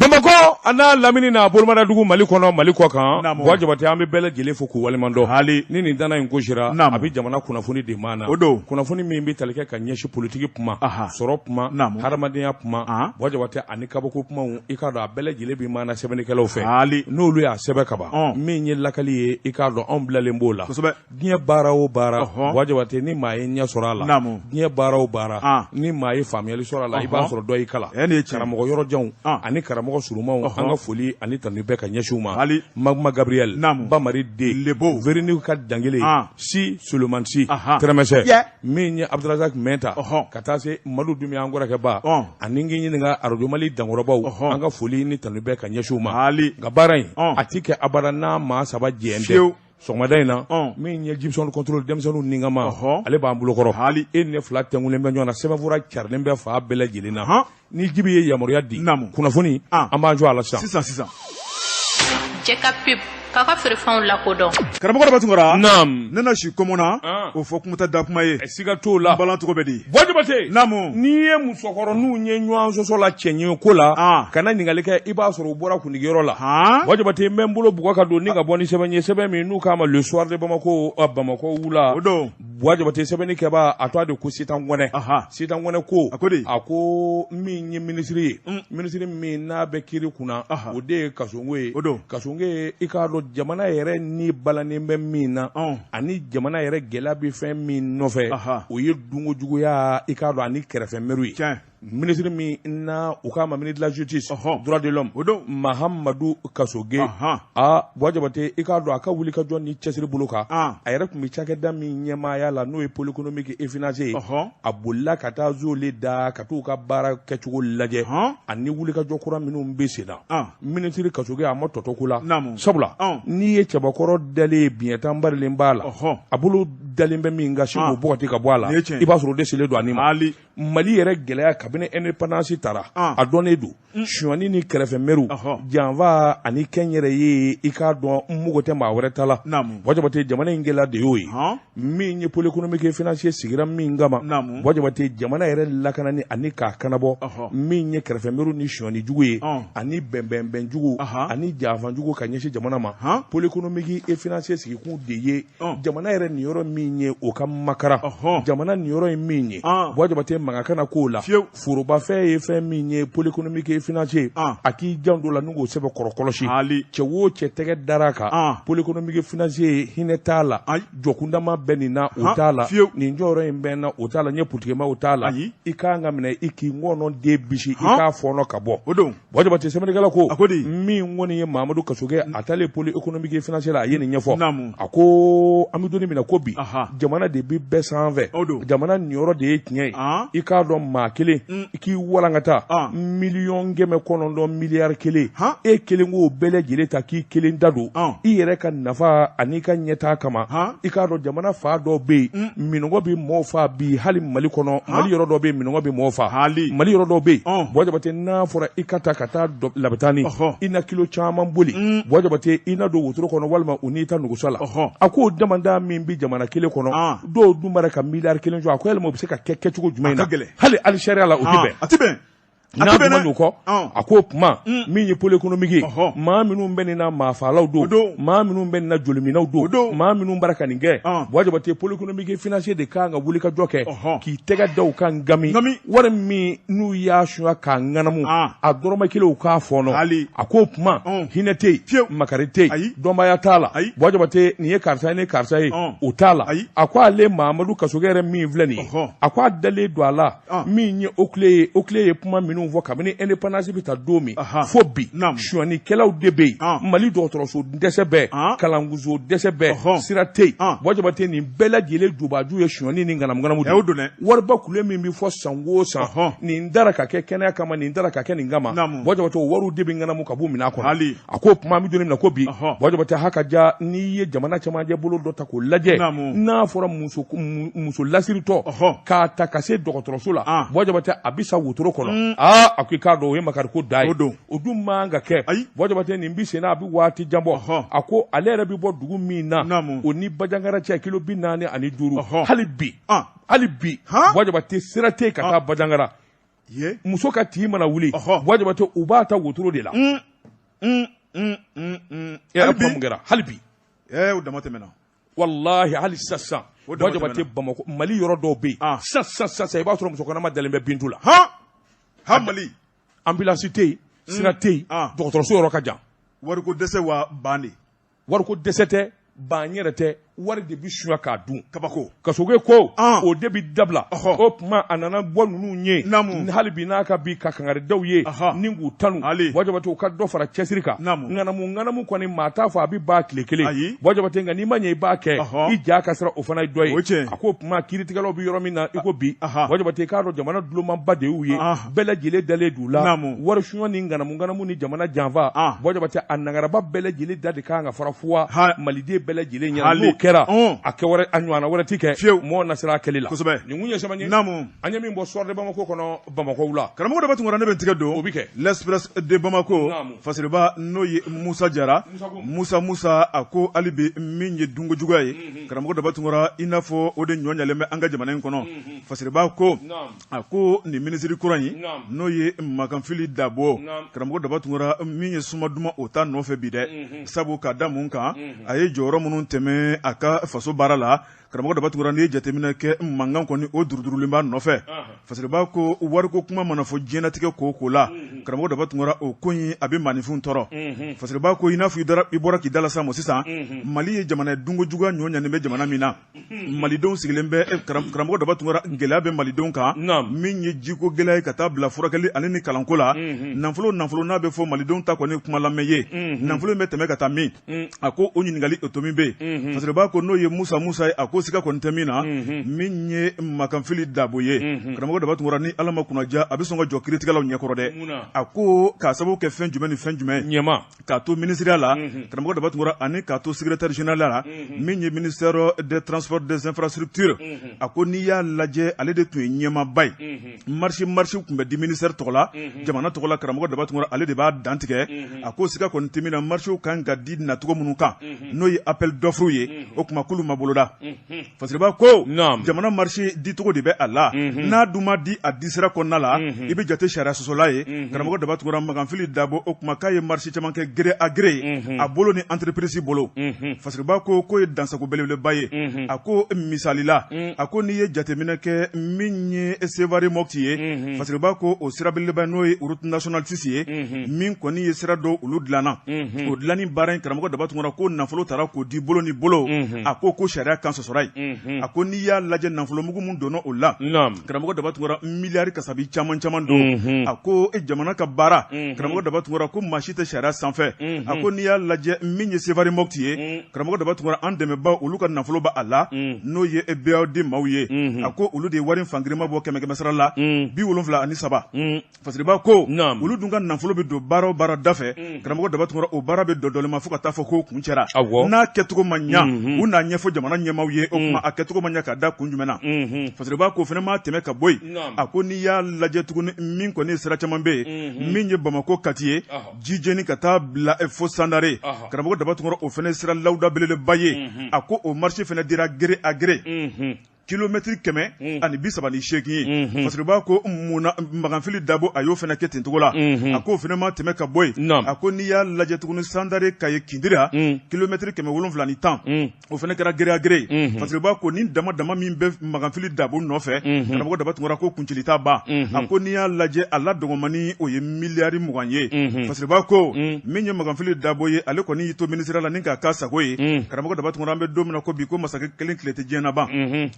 Bamakɔ a n'a lamini n'a bolomadadugu Mali kɔnɔ Mali kɔ kan Naamu. Buwa Jabate an bɛ bɛɛ lajɛlen fo k'u waleɲuman dɔn Hali. ni nin dana in gosira Naamu. a bɛ jamana kunnafoni de maana O don. kunnafoni min bɛ tali kɛ ka ɲɛsin politiki kuma Aha. sɔrɔ kuma Naamu. hadamadenya kuma An. Buwa Jabate ani kabako kumaw i k'a dɔn a bɛɛ lajɛlen bɛ maana sɛbɛnnikɛlaw fɛ Hali. n'olu y'a sɛbɛn kaban Ɔn. min ye lakali ye i k'a dɔn anw bilalen b'o la Kosɛbɛ. diɲɛ baara o baara Ɔhɔ. Buwa Jabate ni maa ye ɲɛ sɔrɔ a la Naamu. diɲɛ baara o baara Ah. ni maa ye faamuyali sɔrɔ a la i b'a Ɔhɔ. sɔrɔ dɔ y'i kalan Eh, nin ye tiɲɛ. karamɔgɔ yɔrɔjanw Ah. ani karamɔgɔ surumanw Ɔhɔ. an ka foli ani tanu bɛɛ ka ɲɛsin u ma Hali. Maguma Gabriel Naamu. Bamari Den Lebo. Véronique ka dangele Ah. Si Sulemani Si Aha. Tɛrɛmɛsɛ Yeah. min ye Abdulrazak Mɛnta Ɔhɔ. ka taa se Madu Dunbiya an kɔrɔkɛba Ɔn. ani k'i ɲininka arajo Mali dankɔrɔbaw Ɔhɔ. an ka foli ni tanu bɛɛ ka ɲɛsin u ma Hali. nka baara in Ɔn. a ti kɛ abada n'a maa saba jɛn tɛ Fiyewu. sɔgɔmada in na Ɔn. min ye Gibson contrôle denmisɛnninw ninkama Ɔhɔ. ale b'an bolokɔrɔ Hali. e ni ne fila tɛnkulen bɛ ɲɔgɔn na sɛbɛnfura carilen bɛ fan bɛɛ lajɛlen na Han. ni Jibi ye yamaruya di Naamu. kunnafoni Ah. an b'an jɔ a la sisan Sisan sisan. Cɛ ka pub k'a ka feerefɛnw lakodɔn Karamɔgɔ Daba Tunkara. Naam. Ne na si kɔmɔ na. Ah. O fɔ kuma tɛ da kuma ye. siga t'o la N balan tɔgɔ bɛ di. Buwa Jabate Naamu. n'i ye musokɔrɔninw ye ɲɔgɔn sɔsɔ la cɛɲɛ ko la Ah. kana ɲininkali kɛ i b'a sɔrɔ u bɔra kundigiyɔrɔ la Han. Buwa Jabate n bɛ n bolo bugɔ ka don ni ka bɔ ni sɛbɛn ye sɛbɛn min n'u k'a ma Le Soir de Bamako Bamakɔ wula O don. Buwa Jabate sɛbɛnni kɛbaa a tɔgɔ de ko Sitan Kɔnɛ Aha. Sitan Kɔnɛ ko A ko di? a ko min ye minisiri ye minisiri min n'a bɛ kiiri kunna Aha. o de ye Kasongo ye O don. Kasongo ye i k'a dɔn jamana yɛrɛ ni balannen bɛ min na Ɔn. ani jamana yɛrɛ gɛlɛya bɛ fɛn min nɔfɛ Aha. o ye dunkojuguya i k'a dɔn ani kɛrɛfɛmɛriw ye Tiɲɛ. minisiri min na u k'a ma ministre de la justice Ɔhɔ. droit de l'homme O don. Mahamadu Kasoge Ahan. aa Buwa Jabate i k'a dɔn a ka wuli ka jɔ ni cɛsiri bolo kan Ah. a yɛrɛ tun bɛ cakɛda min ɲɛmaaya la n'o ye pôle économique et financier ye Ɔhɔ. a bolila ka taa zole da ka t'u ka baara kɛcogo lajɛ Ɔhɔn. ani wulikajɔ kura minnu bɛ sen na Ah. minisiri Kasoge a ma tɔtɔ ko la Naamu. sabula Ɔn. n'i ye cɛbakɔrɔ dalen ye biɲɛtan barilen b'a la Ɔhɔ. a bolo dalen bɛ min kan sin Ah. k'o bɔgɔti ka bɔ a la Nin ye tiɲɛ ye. i b'a sɔrɔ o de selen don a ni ma Hali. Mali yɛrɛ gɛlɛya kabini indépendance tara Ah. a dɔnnen don sonyani ni kɛrɛfɛmɛriw Ɔhɔ. janfa ani kɛnyɛrɛye i k'a dɔn n mago tɛ maa wɛrɛ ta la Naamu. Buwa Jabate jamana in gɛlɛya de y'o ye Han. min ye pôle économique et financier sigira min kama Naamu. Buwa Jabate jamana yɛrɛ lakanani ani k'a kanabɔ Ɔhɔ. min ye kɛrɛfɛmɛriw ni sonyani jugu ye Ɔn. ani bɛnbɛnbɛn jugu Aha. ani janfa jugu ka ɲɛsin jamana ma Han. pôle économique et financier sigikun de ye Ɔn. jamana yɛrɛ niyɔrɔ min ye o ka makara Ɔhɔ. jamana niyɔrɔ ye min ye An. Buwa Jabate maga kana k'o la Fiyewu. forobafɛn ye fɛn min ye pôle économique et financier An. a k'i janto la n'u k'o sɛbɛn kɔrɔ kɔlɔsi Hali. cɛ o cɛ tɛgɛ dara a kan An. pôle économique et financier hinɛ t'a la Ayi. jɔkundama bɛ nin na o Han, t'a la fiyewu. nin jɔyɔrɔ in bɛ n na o t'a la n ye politikima o t'a la Ayi. i kan ka minɛ i k'i ŋɔnɔ den bisi i Han. k'a fɔɔnɔ ka bɔ O don. Buwa Jabate sɛbɛnnikɛla ko A ko di? min kɔni ye Mamadu Kasoge a taalen pôle économique et financier la a ye nin ɲɛfɔ Naamu. a ko an bɛ don min na ko bi Aha. jamana de bi bɛɛ sanfɛ O don. jamana niyɔrɔ de ye tiɲɛ ye An. i k'a dɔn maa kelen i k'i walankata An. 900 miliyɔn 1 billion Han. e kelen k'o bɛɛ lajɛlen ta k'i kelen da don An. i yɛrɛ ka nafa ani ka ɲɛtaa kama Han. i k'a dɔn jamana fa dɔw bɛ yen minɔgɔ bɛ mɔɔw fa bi hali Mali kɔnɔ Mali yɔrɔ dɔw bɛ yen minɔgɔ bɛ mɔɔw fa Hali. Mali yɔrɔ dɔw bɛ yen Ɔn. Buwa Jabate n'a fɔra i ka taa ka taa labitani Ɔhɔ. i na kilo caman boli Buwa Jabate i na don wotoro kɔnɔ walima u n'i ta nugusa la Ɔhɔ. a k'o damanda min bɛ jamana kelen kɔnɔ An. dɔw dun b'a ka 1 milliard jɔ a ko yalima o bɛ se ka kɛ kɛcogo jumɛn A na ka gɛlɛn. hali ali sariya la o tɛ Han. bɛn A ti bɛn. A n'a ti bɛn dun ma dɛ. ɲ'o kɔ Ɔn. a k'o kuma min ye pôle économique ye Ɔhɔ. maa minnu bɛ nin na maafaalaw O don don. maa minnu bɛ nin na joliminɛw O don don. maa minnu bara ka nin kɛ Ɔn. Buwa Jabate pôle économique et financier de kan ka wuli ka jɔ kɛ Ɔhɔ. k'i tɛgɛ da u kan gami Gami. wari min n'u y'a sunya k'a ŋanamu An. a dɔrɔmɛ kelen u k'a fɔɔnɔ Hali. a k'o kuma Ɔn. hinɛ tɛ yen Fiyewu. makari tɛ yen Ayi. dɔnbaya t'a la Ayi. Buwa Jabate nin ye karisa ye ni karisa ye Ɔn. o t'a la Ayi. a ko ale Mamadu Kasoge yɛrɛ min filɛ nin ye Ɔhɔ. a ko a dalen don a la Ɔn. min ye OCLEI ye OCLEI ye kuma minnu fɔ kabini indépendance bɛ ta don min Aha. fo bi Naamu. sonyɛnikɛlaw de bɛ yen Ɔn. Mali dɔgɔtɔrɔso dɛsɛ bɛɛ Ɔn. kalanso dɛsɛ bɛɛ Ɔhɔ. sira tɛ yen Ɔn. Buwa Jabate nin bɛɛ lajɛlen jubaju ye sonyɛni ni ŋanamuŋanamu de Ɛ, o don dɛ. wariba kule min bɛ fɔ san o san Ɔhɔ. nin dara ka kɛ kɛnɛya kama nin dara ka kɛ nin kama Naamu. Buwa Jabate o wariw de bɛ ŋanamu ka b'u minɛ kɔnɔ Hali. a ko kuma an bɛ don min na ko bi Ɔhɔ. Buwa Jabate ha ka ja n'i ye jamana camancɛ bolo dɔ ta k'o lajɛ Naamu. n'a fɔra muso muso lasiritɔ Ɔhɔ. k'a ta ka se dɔgɔtɔrɔso la Ah. Buwa Jabate a bɛ sa wotoro kɔnɔ aa a ko i k'a dɔn o ye makariko da ye O don. o dun man ka kɛ Ayi. Buwa Jabate nin bi sen na a bɛ waati jan bɔ Ɔhɔ. a ko ale yɛrɛ bɛ bɔ dugu min na Naamu. o ni Bajangara cɛ kilo 45 Ɔhɔ. hali bi Ah. hali bi Han? Buwa Jabate sira tɛ yen ka taa Bajangara Muso ka tin mana wuli, Buwa Jabate, u b'a ta wotoro de la. E yɛrɛ, kuma mun kɛra hali bi? O dama tɛmɛna. Wallahi, hali sisan, Buwa Jabate, Bamakɔ, Mali yɔrɔ dɔw bɛ yen, sisan sisan sisan, i b'a sɔrɔ muso kɔnɔma dalen bɛ bintu la. Han han, Mali. Ambulance tɛ yen, sira tɛ yen, dɔgɔtɔrɔso yɔrɔ ka jan. Wariko dɛsɛ wa ban de. Wariko dɛsɛ tɛ, ban yɛrɛ tɛ, wari de bɛ sunya k'a dun. Kabako. Kasoge ko o de bɛ dabila. O tuma a nana bɔ ninnu ye hali bi n'a ka bi ka kangaridaw ye ni k'u tanu. Buwa Jabate, u ka dɔ fara cɛsiri kan. Ŋanamu ŋanamu kɔni, maa t'a fɔ a bɛ ban tile kelen, Buwa Jabate, nka n'i ma ɲɛ i b'a kɛ, i ja ka sira, o fana ye dɔ ye. A ko tuma kiiritigɛlaw bɛ yɔrɔ min na i ko bi, Buwa Jabate, k'a dɔn jamana dulomanba de y'u ye, bɛɛ lajɛlen dalen d'u la. Wari sunya ni ŋanamu ŋanamu ni jamana janfa, Buwa Jabate, a nangaraba bɛɛ lajɛlen da de kan ka fara fuwa maliden bɛɛ lajɛlen ɲɛna. N'o kɛra, a kɛ wɛrɛ, a ɲɔgɔnna wɛrɛ ti kɛ. Fiyewu. Mɔgɔ na sera a kɛli la. Kosɛbɛ. Nin kun ye sɛbɛn ye. Naamu. An ye min bɔ Soir de Bamako kɔnɔ Bamakɔ la. Karamɔgɔ Daba Tunkara, ne bɛ n tigɛ don. O bɛ kɛ. L'Express de Bamako. Naamu. Fasiriba, n'o ye Musa Jara. Musa. Musa Musa, a ko hali bi min ye dunko juguya ye, karamɔgɔ Daba Tunkara, i n'a fɔ o de ɲɔ ɲalen bɛ an ka jamana in kɔnɔ. Fasiriba ko, a ko nin minisiri kura in, n'o ye Makanfili Dabo, karamɔgɔ Daba Tunkara, min ye suma duman, o ta nɔfɛ bi dɛ. Sabu ka da mun kan? A ye jɔyɔrɔ minnu tɛmɛ a ka faso baara la, karamɔgɔ Daba Tunkara, n'i ye jateminɛ kɛ, mankan kɔni o durudurulen b'a nɔfɛ. Fasiriba ko wariko kuma mana fɔ diɲɛlatigɛ ko o ko la, karamɔgɔ Daba Tunkara, o ko in a bɛ maaninfinw tɔɔrɔ. Fasiriba ko i n'a fɔ i bɔra k'i da la sa mɔ sisan, Mali ye jamana ye, dunko juguya ɲɔ ɲanen bɛ jamana min na, malidenw sigilen bɛ, karamɔgɔ Daba Tunkara, gɛlɛya bɛ malidenw kan, min ye jiko gɛlɛya ye ka taa bila furakɛli ani ni kalanko la. Nafolo nafolo n'a bɛ fɔ, malidenw ta kɔni kuma lamɛn ye, nafolo in bɛ tɛmɛ ka taa min? A ko o ɲininkali o tomi bɛ yen. Fasiriba ko n'o ye Musa Musa ye, a ko siga kɔni tɛ min na, min ye Makanfili Dabo ye, karamɔgɔ Daba Tunkara, ni Ala ma kunnaja, a bɛ sɔn ka jɔ kiiritigɛlaw ɲɛkɔrɔ dɛ. A ko k'a sababu kɛ fɛn jumɛn ni fɛn jumɛn? Ɲɛma. K'a to minisiriya la, karamɔgɔ Daba Tunkara, ani k'a to secrétaire général la, min ye ministère des Transports, des Infrastructures. A ko n'i y'a lajɛ, ale de tun ye ɲɛmaaba ye. Marché marché tun bɛ di ministère tɔgɔ la, jamana tɔgɔ la, karamɔgɔ Daba Tunkara, ale de b'a dantigɛ. A ko siga kɔni tɛ min na, marché kan ka di nacogo minnu kan, n'o ye appel d'offre ye, o tuma k'olu ma boloda. Fasiriba ko jamana marché dicogo de bɛ a la, n'a dun ma di a disira kɔnɔna la, i bɛ jate sariya sɔsɔla ye. Karamɔgɔ Daba Tunkara, Makanfili Dabo, o tuma k'a ye marché caman kɛ gré à gré a bolo ni entreprise bolo. Fasiriba ko k'o ye dansago belebeleba ye. A ko misali la, a ko n'i ye jateminɛ kɛ, min ye Sevare Mopti ye, Fasiriba ko o sira belebeleba, n'o ye route nationale 6 ye, min kɔni ye sira dɔw olu dilanna, o dilanni baara in, karamɔgɔ Daba Tunkara, ko nafolo taara k'o di bolo ni bolo. A ko ko sariya kan sɔsɔra ye. A ko n'i y'a lajɛ, nafolomugu mun donna o la, karamɔgɔ Daba Tunkara, miliyari kasabi caman caman don. A ko jamana ka baara, karamɔgɔ Daba Tunkara, ko maa si tɛ sariya sanfɛ. A ko n'i y'a lajɛ, min ye Sevare Mopti ye, karamɔgɔ Daba Tunkara, an dɛmɛbaw olu ka nafolo b'a la, n'o ye BAD maaw ye. A ko olu de ye wari fangirima bɔ kɛmɛ kɛmɛ sara la 73. Fasiriba ko olu dun ka nafolo bɛ don baara o baara da fɛ, karamɔgɔ Daba Tunkara, o baara bɛ dɔ dɔlen ma fo ka taa fɔ ko kun cɛra. N'a kɛcogo ma ɲa, u n'a ɲɛfɔ jamana ɲɛmaaw ye, o tuma a kɛcogo ma ɲa ka da kun jumɛn na? Fasiriba ko fana ma tɛmɛ ka bɔ yen. A ko n'i y'a lajɛ tuguni, min kɔni sira caman bɛ yen, min ye Bamakɔ Kati ye, Jijeni ka taa bila fo Sandare, karamɔgɔ Daba Tunkara, o fana sira lawuda belebeleba ye. A ko o marché fana dira gré à gré, kilomɛtiri 138 ye. Fasiriba ko munna Makanfili Dabo a y'o fana kɛ ten cogo la? A ko o fana ma tɛmɛ ka bɔ yen. A ko n'i y'a lajɛ tuguni, Sandare Kaye Kindira, kilomɛtiri 710, o fana kɛra gré à gré ye. Fasiriba ko nin dama dama min bɛ Makanfili Dabo nɔfɛ, karamɔgɔ Daba Tunkara, ko kuncili t'a ban. A ko n'i y'a lajɛ, a la dɔgɔmani o ye miliyari 20 ye. Fasiriba ko min ye Makanfili Dabo ye, ale kɔni y'i to minisiriya la ni k'a k'a sago ye. Karamɔgɔ Daba Tunkara, an bɛ don min na ko bi, ko masakɛ kelen tile tɛ diɲɛ na ban.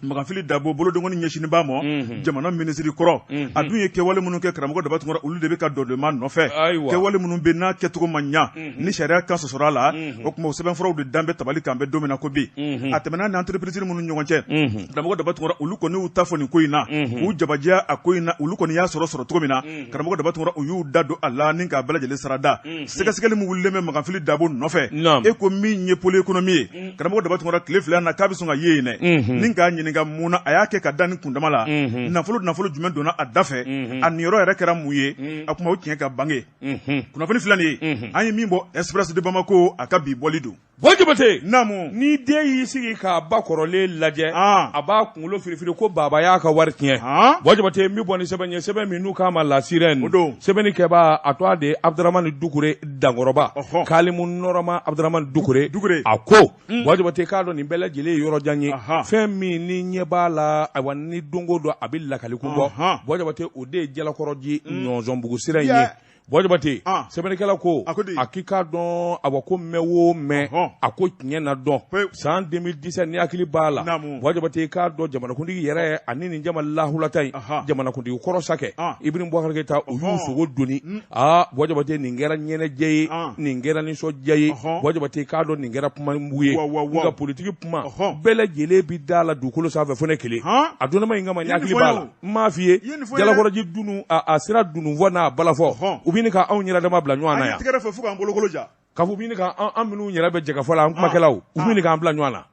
Makanfili Dabo bolodenkɔni ɲɛsinin b'a ma, jamana minisiri kɔrɔ, a dun ye kɛwale minnu kɛ, karamɔgɔ Daba Tunkara, olu de bɛ ka dɔdɔma nɔfɛ. Kɛwale minnu bɛ n'a kɛcogo ma ɲa, ni sariya kan sɔsɔra a la, o tuma o sɛbɛnfuraw de dan bɛ tabali kan. An bɛ don min na ko bi, a tɛmɛna ni entreprise minnu ɲɔgɔn cɛ, karamɔgɔ Daba Tunkara, olu kɔni y'u ta fɔ nin ko in na, k'u jabajɛya a ko in na. Olu kɔni y'a sɔrɔ sɔrɔ cogo min na, karamɔgɔ Daba Tunkara, u y'u da don a la ni k'a bɛɛ lajɛlen sara da. Sɛgɛsɛgɛli min wulilen bɛ Makanfili Dabo nɔfɛ, e ko min ye pôle économie ye, karamɔgɔ Daba Tunkara, tile 2 na k'a bɛ sɔn ka ye yen dɛ, ni k'a ɲininka mun na a y'a kɛ ka da ni kundama la, nafolo nafolo jumɛn donna a da fɛ, a niyɔrɔ yɛrɛ kɛra mun ye. A kuma o tiɲɛ ka bange. Kunnafoni filɛ nin ye, an ye min bɔ Express de Bamako, a ka bi bɔli don. Buwa Jabate, naamu, ni den y'i sigi k'a ba kɔrɔlen lajɛ, ah. a b'a kunkolo firifiri ko baba y'a ka wari tiɲɛ. Ah. Buwa Jabate, n bɛ bɔ ni sɛbɛn ye, sɛbɛn min n'u k'a ma La Sirène. O don. Sɛbɛnni kɛbaa a tɔgɔ de ye Abudramani Dukure Dankɔrɔba. Ɔhɔ. Kalimu Nɔrɔma Abudramani Dukure. Dukure. A ko, Buwa Jabate k'a dɔn nin bɛɛ lajɛlen ye yɔrɔ jan ye. Aha. Fɛn min ni ɲɛ b'a la, ayiwa ni don o don a bɛ lakali kun bɔ. Ɔhɔn. Buwa Jabate, o de ye Jalakɔrɔji Ɲɔnzɔnbugu sira in ye. Yeah. Buwa Jabate, Ah. sɛbɛnnikɛla ko A ko di? a k'i k'a dɔn awa ko mɛn o mɛn Ɔhɔn. a ko tiɲɛ na dɔn Pewu. san 2017 ni hakili b'a la Naamu. Buwa Jabate k'a dɔn jamanakuntigi yɛrɛ ani nin jama lahulata in Aha. jamanakuntigi kɔrɔ sakɛ Ah. Ibrahim Boubacar Keita u y'u Ɔhɔn. sogo doni aa Buwa Jabate nin kɛra ɲɛnajɛ ye Ah. nin kɛra nisɔndiya ye Ɔhɔn. Buwa Jabate k'a dɔn nin kɛra kuma mugu ye Wa, wa, wa. nka politiki kuma Ɔhɔn. bɛɛ lajɛlen bi da la dugukolo sanfɛ fo ne kelen Han? a donnama in kama ni I ye nin hakili fɔ b'a n ye la o. n m'a f'i ye I ye nin fɔ n ye dɛ. Jalakɔrɔji dunu a sira dunun fɔ n'a balafɔ Ɔhɔn. u bɛ ɲini ka anw yɛrɛ dama bila ɲɔgɔn An na ye yan tigɛrɛ fɔ fo k'an bolokolo ja. k'a fɔ u bɛ ɲini ka an minnu yɛrɛ bɛ jɛkafɔ la an kumakɛlaw u bɛ ɲini k'an bila ɲɔgɔn na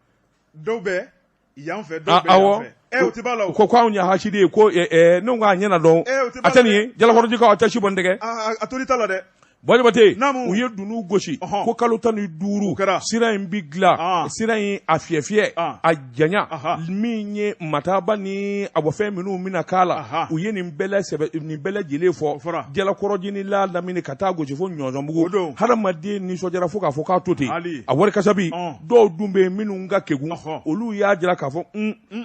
Dɔw bɛ yan fɛ, dɔw Ah, bɛ yan awɔ fɛ. Ɛ, o tɛ b'a la o. ko anw ye hasidi ye ko ne ko a ɲɛna dɔn Eh, o tɛ a b'a tɛ la nin ye Jalakɔrɔjikaw a tɛ si bɔ n tɛgɛ A a toli t'a la dɛ. Buwa Jabate Naamu. u ye dunun gosi Ɔhɔn. ko kalo 15 O kɛra. sira in bi dilan Ah. sira in a fiyɛfiyɛ Ah. a janya Aha. min ye mataba ni a bɔ fɛn minnu bɛna k'a la Aha. u ye nin bɛɛ lasɛbɛ nin bɛɛ lajɛlen fɔ O fɔra. Jalakɔrɔji ni la lamini ka taa gosi fo Ɲɔnzɔnbugu O don. hadamaden nisɔndiyara fo k'a fɔ k'a to ten Ali. a wari kasabi Ɔn. dɔw dun bɛ yen minnu ka kegun Ɔhɔ. olu y'a jira k'a fɔ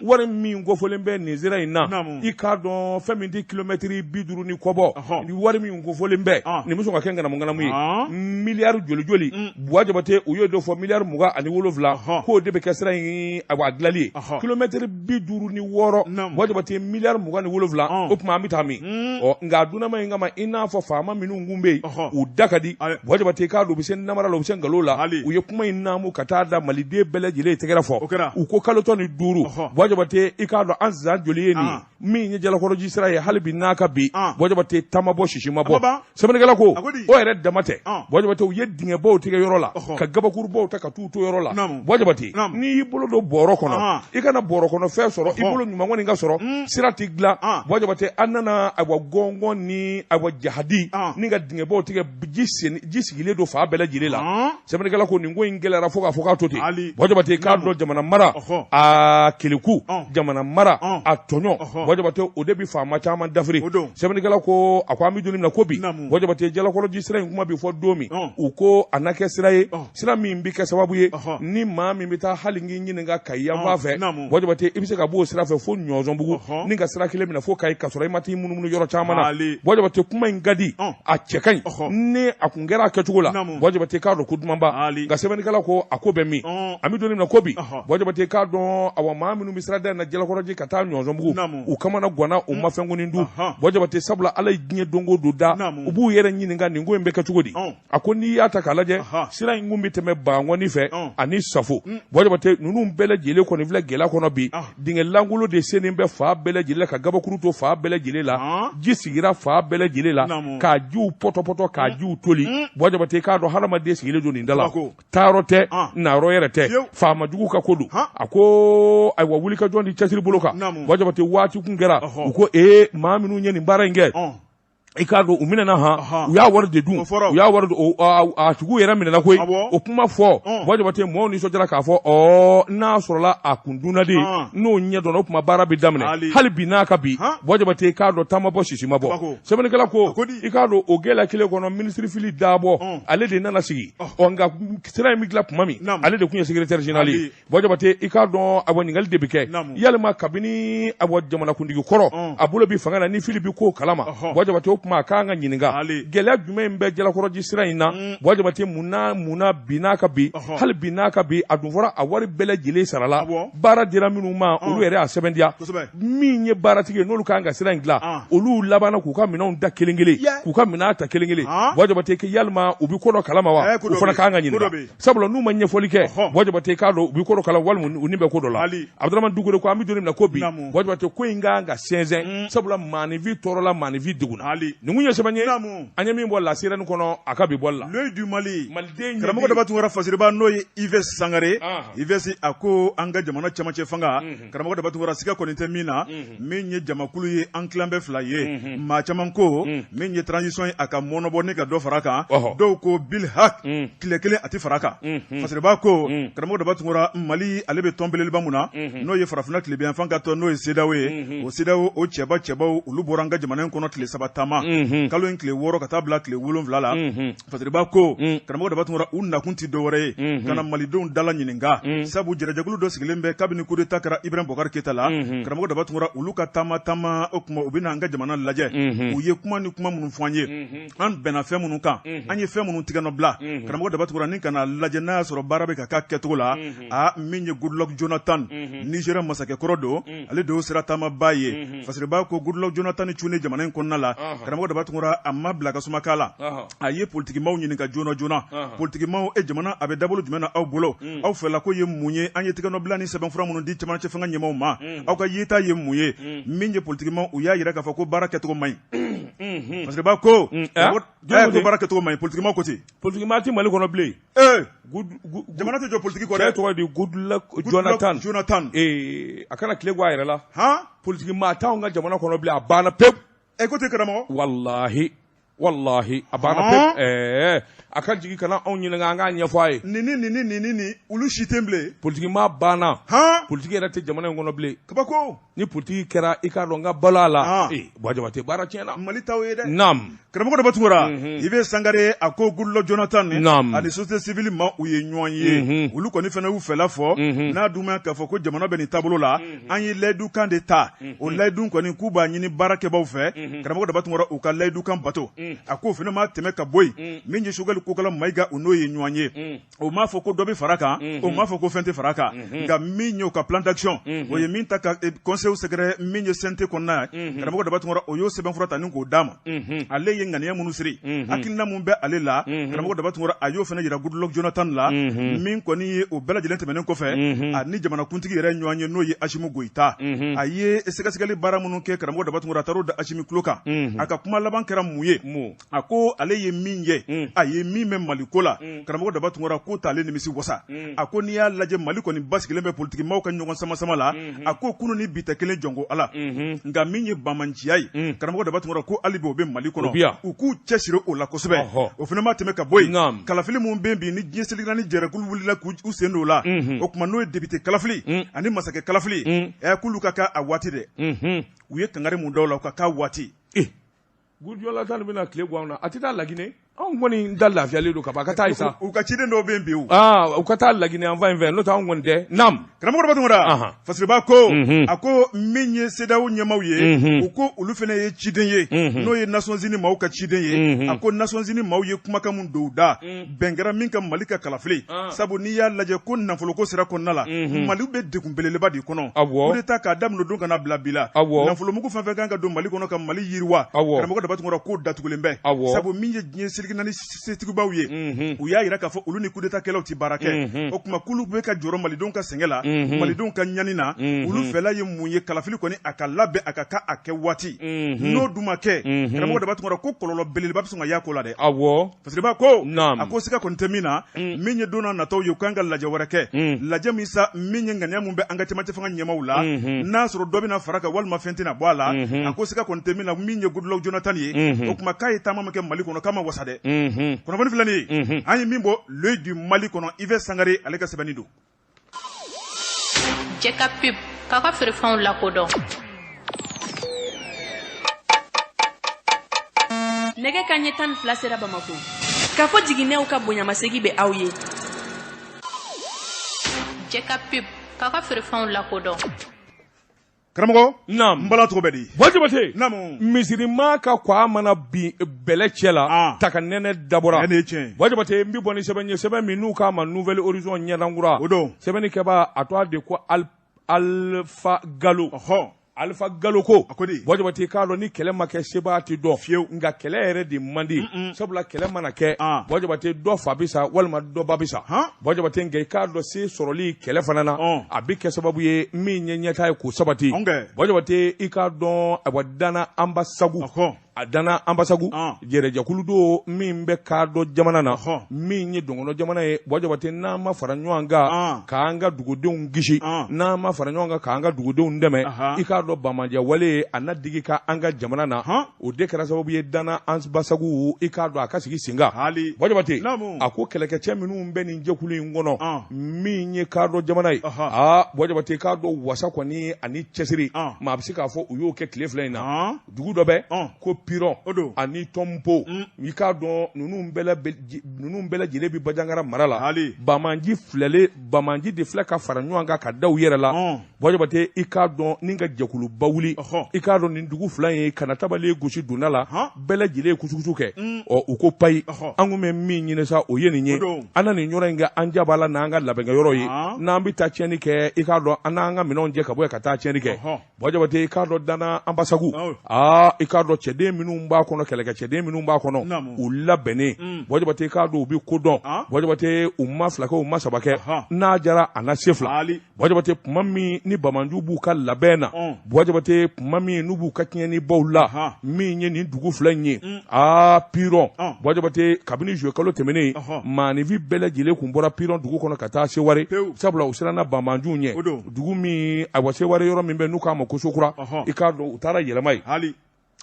wari min kofɔlen bɛ nin sira in na Naamu. i k'a dɔn fɛn min tɛ kilomɛtiri 50 ni kɔ bɔ Ɔhɔ. ni wari min kofɔlen bɛ Ah. nin bɛ sɔn ka kɛ ŋanamu ŋanamu ye Ah. miliyari joli joli Buwa Jabate u y'o de fɔ miliyari 27 Ɔhɔ. k'o de bɛ kɛ sira in awa a dilali ye Ɔhɔ. kilomɛtiri 56 Naamu. Buwa Jabate miliyari 27 Ɔn. o tuma an bɛ taa min ɔ nka a dunnama in kama i n'a fɔ faama minnu kun bɛ yen Ɔhɔ. u da ka di Ale. Buwa Jabate k'a dɔn u bɛ se namara la u bɛ se nkalon la Ali. u ye kuma in naamu ka taa da maliden bɛɛ lajɛlen tɛgɛrɛ fɔ O kɛra. u ko kalo 15 Ɔhɔ. Buwa Jabate i k'a dɔn an san joli ye nin ye Ah. min ye Jalakɔrɔji sira ye hali bi n'a ka bi Ah. Buwa Jabate ta ma bɔ sisi ma A ma bɔ ban. sɛbɛnnikɛla ko A ko di? o yɛrɛ dama tɛ Ah. Buwa Jabate u ye dingɛbaw tigɛ yɔrɔ la Ɔhɔ. ka gabakurubaw ta ka t'u to yɔrɔ la Naamu. Buwa Jabate Naamu. n'i y'i bolo don bɔrɔ kɔnɔ Ah. i kana bɔrɔ kɔnɔ fɛn sɔrɔ i Ɔhɔ. bolo ɲuman kɔni ka sɔrɔ sira tɛ dilan Ah. Buwa Jabate an nana ayiwa gɔngɔn ni ayiwa jahadi Ah. ni ka dingɛbaw tigɛ ji sen ji sigilen don fan bɛɛ lajɛlen la Ah. sɛbɛnnikɛla ko nin ko in gɛlɛyara fo k'a fɔ k'a to ten Ali. Buwa Jabate k'a Naamu. dɔn jamana mara Ɔhɔ. a keleku Ɔn. jamana mara Ɔn. a tɔɲɔ Ɔhɔ. Buwa Jabate o de bi faama caman dafiri O don. sɛbɛnnikɛla ko a ko an bɛ don min na ko bi Naamu. Buwa Jabate Jalakɔrɔji sira in kuma bi fɔ don min Ɔn. u ko a na kɛ sira ye Ɔn. sira min bi kɛ sababu ye Ɔhɔ. ni maa min bɛ taa hali k'i ɲininka Kayi yanfan Ɔn. fɛ Naamu. Buwa Jabate i bɛ se ka bɔ o sira fɛ fo Ɲɔnzɔnbugu Ɔhɔ. ni ka sira kelen minɛ fo Kayi ka sɔrɔ i ma t'i munumunu yɔrɔ caman na Ali. Buwa Jabate kuma in ka di Ɔn. a cɛ ka ɲi Ɔhɔ. ni a kun kɛra a kɛcogo la Naamu. Buwa Jabate k'a dɔn ko dumanba Ali. nka sɛbɛnnikɛla ko a ko bɛ min Ɔn. an bɛ don min na ko bi Ɔhɔ. Buwa Jabate k'a dɔn awa maa minnu bɛ sira da in na Jalakɔrɔji ka taa Ɲɔnzɔnbugu Naamu. u kamana ganna u ma fɛn kɔni dun Ɔhɔn. Buwa Jabate sabula Ala ye diɲɛ don o don da Naamu. u b'u yɛrɛ ɲininka nin ko in bɛ kɛ cogo di Ɔn. a ko n'i y'a ta k'a lajɛ Ɔhɔ. sira in kun bɛ tɛmɛ Bankɔni fɛ Ɔn. ani Safo Buwa Jabate ninnu bɛɛ lajɛlen kɔni filɛ gɛlɛya kɔnɔ bi Ah. dingɛ lankolon de sennen bɛ fan bɛɛ lajɛlen la ka gabakuru to fan bɛɛ lajɛlen la Ah. ji sigira fan bɛɛ lajɛlen la Naamu. k'a jiw pɔtɔpɔtɔ k'a jiw toli Buwa Jabate k'a dɔn hadamaden sigilen don nin da la Kabako. taayɔrɔ tɛ Ah. nayɔrɔ yɛrɛ tɛ Fiyewu. faamajugu ka ko don Han. a ko ayiwa wulikajɔ ni cɛsiri bolo kan Naamu. Buwa Jabate waati kun kɛra Ɔhɔ. u ko ee maa minnu ye nin baara in kɛ Ɔn. i k'a dɔn u minɛna han Ɔhɔn. u y'a wari de dun O fɔra. u y'a wari a tigiw yɛrɛ minɛna koyi Awɔ. o kuma fɔ Ɔn. Buwa Jabate mɔɔw nisɔndiyara k'a fɔ ɔ n'a sɔrɔla a kun dunna de Ɔn. n'o ɲɛ dɔnna o tuma baara bɛ daminɛ Ali. hali bi n'a ka bi Han. Buwa Jabate k'a dɔn ta ma bɔ sisi ma bɔ Kabako. sɛbɛnnikɛla ko A ko di? i k'a dɔn o gɛlɛya kelen kɔnɔ minisiri Fili Dabɔ Ɔn. ale de nana sigi ɔ nka sira in bɛ dilan tuma min Naamu. ale de tun ye secrétaire général ye Ali. Buwa Jabate i k'a dɔn awa ɲininkali de bɛ kɛ Naamu. yalima kabini awa jamanakuntigi kɔrɔ Ɔn. a bolo bi fanga na ni Fili bi ko kalama Ɔhɔ. Buwa Jabate o tuma a kan ka ɲininka Ali. gɛlɛya jumɛn bɛ Jalakɔrɔji sira in na Buwa Jabate munna munna bi n'a ka bi Ɔhɔ. hali bi n'a ka bi a dun fɔra a wari bɛɛ lajɛlen sarala Awɔ. baara dira minnu ma olu yɛrɛ y'a sɛbɛntiya Kosɛbɛ. min ye baaratigi ye n'olu kan ka sira in dilan Ah. olu labanna k'u ka minɛnw da kelen kelen Yeah. k'u ka minɛn ta kelen kelen Ah. Buwa Jabate ko yalima u bɛ ko dɔ kalama wa Eh, ko u dɔ fana bɛ yen. kan ka Ko dɔ ɲininka bɛ yen. sabula n'u ma ɲɛfɔli kɛ Ɔhɔ. Buwa Jabate k'a dɔn u bɛ ko dɔ kalama walima u ni bɛ ko dɔ la Ali. Abudramani Dukure ko an bɛ don min na ko bi Naamu. Buwa Jabate ko in kan ka sɛnsɛn sabula maaninfin tɔɔrɔla maaninfin degunna Ali. Ayi. Nin kun ye sɛbɛn ye. Naamu. An ye min bɔ La Sirène kɔnɔ a ka bi bɔli la. L'Œil du Mali. Maliden ɲɛ Karamɔgɔ Daba Tunkara Fasiriba n'o ye Yves Sangare. Anhan. Yves a ko an ka jamana cɛmancɛ fanga. Karamɔgɔ Daba Tunkara siga kɔni tɛ min na. Min ye jamakulu ye an tilan bɛɛ fila ye. Maa caman ko min ye transition ye a ka mɔnɔbɔ ni ka dɔ fara a kan. Ɔhɔ. Dɔw ko bil hak tile kelen a tɛ fara a kan. Fasiriba ko karamɔgɔ Daba Tunkara Mali ale bɛ tɔn belebeleba mun na. N'o ye farafinna tilebinyanfan ka tɔn n'o ye CEDEAO ye. O CEDEAO o cɛba cɛbaw olu bɔra an ka jamana in kɔnɔ tile 3 taama. Kalo in tile 6 ka taa bila tile 7 la. Fasiriba ko karamɔgɔ Daba Tunkara u nakun tɛ dɔwɛrɛ ye ka na malidenw dala ɲininka sabu jɛrɛjɛkulu dɔ sigilen bɛ kabini coup d'état kɛra Ibrahim Boubacar Keita la karamɔgɔ Daba Tunkara olu ka taama taama o tuma u bɛna an ka jamana lajɛ u ye kuma ni kuma minnu fɔ an ye an bɛnna fɛn minnu kan an ye fɛn minnu tigɛ nɔ bila karamɔgɔ Daba Tunkara ni ka na lajɛ n'a y'a sɔrɔ baara bɛ ka k'a kɛcogo la a min ye Goodluck Jonathan Nigeria masakɛkɔrɔ don ale de y'o sira taamaba ye Fasiriba ko Goodluck Jonathan cunnen jamana in kɔnɔna la karamɔgɔ Daba Tunkara a ma bila ka suma k'a la a ye politikimaw ɲininka joona joona politikimaw e jamana a bɛ dabolo jumɛn na aw bolo aw fɛla ko ye mun ye an ye tigɛnɔbila ni sɛbɛnfura minnu di cɛmancɛ fanga ɲɛmaaw ma aw ka yeta ye mun ye min ye politikimaw u y'a yira k'a fɔ ko baara kɛcogo man ɲi Fasiriba ko ko baara kɛcogo man ɲi politikimaw ko ten politikimaa tɛ Mali kɔnɔ bilen jamana tɛ jɔ politiki kɔ dɛ cɛ tɔgɔ di Goodluck Jonathan Jonathan a kana tile bɔ a yɛrɛ la han politikimaa t'anw ka jamana kɔnɔ bilen a banna pewu e ko ten karamɔgɔ walahi walahi a banna pewu a ka jigin kana anw ɲininka an k'a ɲɛfɔ a ye nin ni nin ni nin ni olu si tɛ bilen politikimaa banna han politiki yɛrɛ tɛ jamana in kɔnɔ bilen kabako ni politiki kɛra i k'a dɔn n ka balo a la Buwa Jabate baara tiɲɛna Mali t'aw ye dɛ naam karamɔgɔ Daba Tunkara Yves Sangare a ko Goodluck Jonathan naam ani société civile ma u ye ɲɔgɔn ye olu kɔni fana y'u fɛla fɔ n'a dun ma k'a fɔ ko jamana bɛ nin taabolo la an ye layidukan de ta o layidu kɔni k'u b'a ɲini baarakɛbaw fɛ karamɔgɔ Daba Tunkara u ka layidukan bato a k'o fana ma tɛmɛ ka bɔ yen min ye Choguel Kokala Mayiga o n'o ye ɲɔgɔn ye o m'a fɔ ko dɔ bɛ fara kan o m'a fɔ ko fɛn tɛ fara kan nka min y'o ka plan d'action o ye min ta ka conseil sɛgɛrɛ min ye CNT kɔnɔna ye karamɔgɔ Daba Tunkara o y'o sɛbɛnfura ta ni k'o d'a ma ale ye ŋaniya minnu siri hakilina mun bɛ ale la karamɔgɔ Daba Tunkara a y'o fana yira Goodluck Jonathan la min kɔni ye o bɛɛ lajɛlen tɛmɛnen kɔfɛ a ni jamanakuntigi yɛrɛ ɲɔgɔn ye n'o ye Assimi Goïta a ye sɛgɛsɛgɛli baara minnu kɛ karamɔgɔ Daba Tunkara a taar'o da Assimi tulo kan a ka kuma laban kɛra mun ye a ko ale ye min ye a ye min mɛn Mali ko la karamɔgɔ Daba Tunkara ko t'ale nimisi wasa a ko n'i y'a lajɛ Mali kɔni basigilen bɛ politikimaw ka ɲɔgɔn sama sama la a ko kunun ni bi tɛ kelen jɔnko Ala nka min ye banbaanciya ye karamɔgɔ Daba Tunkara ko hali bi o bɛ Mali kɔnɔ u k'u cɛsiri o la kosɛbɛ o fana ma tɛmɛ ka bɔ yen kalafili min bɛ bi ni diɲɛ seleke naani jɛrɛkulu wulila k'u sen don o la o tuma n'o ye député kalafili ani masakɛ kalafili k'olu ka k'a waati dɛ u ye kangari mun da o la u ka k'a waati Goodluck Jonathan bɛna tile bɔ anw na a tɛ taa Laginɛ anw kɔni da lafiyalen don ka ban a ka taa yen sa u ka ciden dɔw bɛ yen bi o u ka taa Laginɛ an fan in fɛ n'o tɛ anw kɔni tɛ naam karamɔgɔ Daba Tunkara Fasiriba ko a ko min ye CEDEAO ɲɛmaaw ye u ko olu fana ye ciden ye n'o ye Nations Unies maaw ka ciden ye a ko Nations Unies maaw ye kumakan mun don u da bɛn kɛra min kan Mali ka kalafili sabu n'i y'a lajɛ ko nafoloko sira kɔnɔna la Mali bɛ degun belebeleba de kɔnɔ coup d'État k'a daminɛ don ka na bila bi la nafolomugu fɛn fɛn kan ka don Mali kɔnɔ ka Mali yiriwa karamɔgɔ Daba Tunkara k'o datugulen bɛ sabu min ye diɲɛ seleke naani setigibaw ye u y'a yira k'a fɔ olu ni coup d'État kɛlaw tɛ baara kɛ o tuma k'olu bɛ ka jɔrɔ malidenw ka sɛgɛn la malidenw ka ɲani na olu fɛla ye mun ye kalafili kɔni a ka labɛn a ka k'a a kɛ waati n'o dun ma kɛ karamɔgɔ Daba Tunkara ko kɔlɔlɔ belebeleba bɛ sɔn ka y'a ko la dɛ Fasiriba ko a ko siga kɔni tɛ min na min ye don nataw ye u kan ka lajɛ wɛrɛ kɛ lajɛ min sa min ye ŋaniya mun bɛ an ka cɛmancɛ fanga ɲɛmaaw la n'a sɔrɔ dɔ bɛna fara kan walima fɛn tɛna bɔ a la a ko siga kɔni tɛ min na min ye Goodluck Jonathan ye o tuma k'a ye taama min kɛ Mali kɔnɔ k'a ma wasa dɛ kunnafoni filɛ nin ye an ye min bɔ L'Oeil du Mali kɔnɔ Yves Sangare ale ka sɛbɛnni don. Jɛ ka pub k'a ka feerefɛnw lakodɔn. Nɛgɛ ka ɲɛ 12 sera Bamakɔ. K'a fɔ jiginɛw ka bonyamasegin bɛ aw ye. Jɛ ka pub k'a ka feerefɛnw lakodɔn. Karamɔgɔ naam n bala tɔgɔ bɛ di Buwa Jabate naamu misirima ka kwa mana bin bɛlɛ cɛ la ta ka nɛnɛ dabɔra ne ye tiɲɛ Buwa Jabate n bɛ bɔ ni sɛbɛn ye sɛbɛn min n'u k'a ma Nouvel Horizon ɲɛdankura o don sɛbɛnni kɛbaa a tɔgɔ de ko Alpha Galo ɔhɔ Alpha Galo ko a ko di Buwa Jabate k'a dɔn ni kɛlɛ ma kɛ sebaa tɛ dɔn fiyewu nka kɛlɛ yɛrɛ de man di sabula kɛlɛ mana kɛ Buwa Jabate dɔ fa bɛ sa walima dɔ ba bɛ sa Buwa Jabate nka i k'a dɔn se sɔrɔli kɛlɛ fana na a bɛ kɛ sababu ye min ye ɲɛtaa ye k'o sabati Buwa Jabate i k'a dɔn ayiwa Dana Ambasagu A Dana Anbasagu yɛrɛjɛkulu don min bɛ kadɔ jamana na, min ye dɔgɔnɔ jamana ye. Buwa Jabate, n'an ma fara ɲɔgɔn kan k'an ka dugudenw kisi, n'an ma fara ɲɔgɔn kan k'an ka dugudenw dɛmɛ, i k'a dɔn banbaanci wale a na digi ka an ka jamana na. O de kɛra sababu ye Dana Anbasagu, i k'a dɔn a ka sigi sen kan. Buwa Jabate, a ko kɛlɛkɛcɛ minnu bɛ nin jɛkulu in kɔnɔ, min ye kadɔ jamana ye, aa Buwa Jabate, i k'a dɔn wasa kɔni ani cɛsiri, maa bɛ se k'a fɔ u y'o kɛ tile 2 in na. Dugu dɔ bɛ ko Pirɔn ani Tɔnpo, i k'a dɔn ninnu bɛɛ lajɛlen bɛ Bajangara mara la. Banbaanci filɛlen, banbaanci de filɛ ka fara ɲɔgɔn kan ka da u yɛrɛ la. Buwa Jabate, i k'a dɔn ni ka jɛkuluba wuli, i k'a dɔn nin dugu 2 ye ka na tabale gosi donda la, bɛɛ lajɛlen ye kusukusu kɛ. Ɔ, u ko payi, an kun bɛ min ɲini sa, o ye nin ye. An na nin yɔrɔ in kɛ an jabala n'an ka labɛnkɛyɔrɔ ye. N'an bɛ taa tiɲɛni kɛ, i k'a dɔn an n'an ka minɛnw jɛ ka bɔ yen ka taa tiɲɛni kɛ. Buwa Jabate, i k'a dɔn Dana Anbasagu, aa i k'a dɔn cɛden minnu b'a kɔnɔ, kɛlɛkɛ cɛden minnu b'a kɔnɔ, u labɛnnen. Buwa Jabate, i k'a dɔn u bɛ ko dɔn. Buwa Jabate, u ma fila kɛ, u ma saba kɛ, n'a jara a na se fila. Buwa Jabate, tuma min ni banbaanciw b'u ka labɛn na, Buwa Jabate, tuma min n'u b'u ka tiɲɛnibaw la, min ye nin dugu 2 in ye, aa Pirɔn. Buwa Jabate, kabini juillet kalo tɛmɛnen, maaninfin bɛɛ lajɛlen kun bɔra Pirɔn dugu kɔnɔ ka taa Seware, sabula u siranna banbaanciw ɲɛ. Dugu min, ayiwa, Seware yɔrɔ min bɛ n'u k'a ma ko Sokura, i k'a dɔn u taara yɛlɛma yen.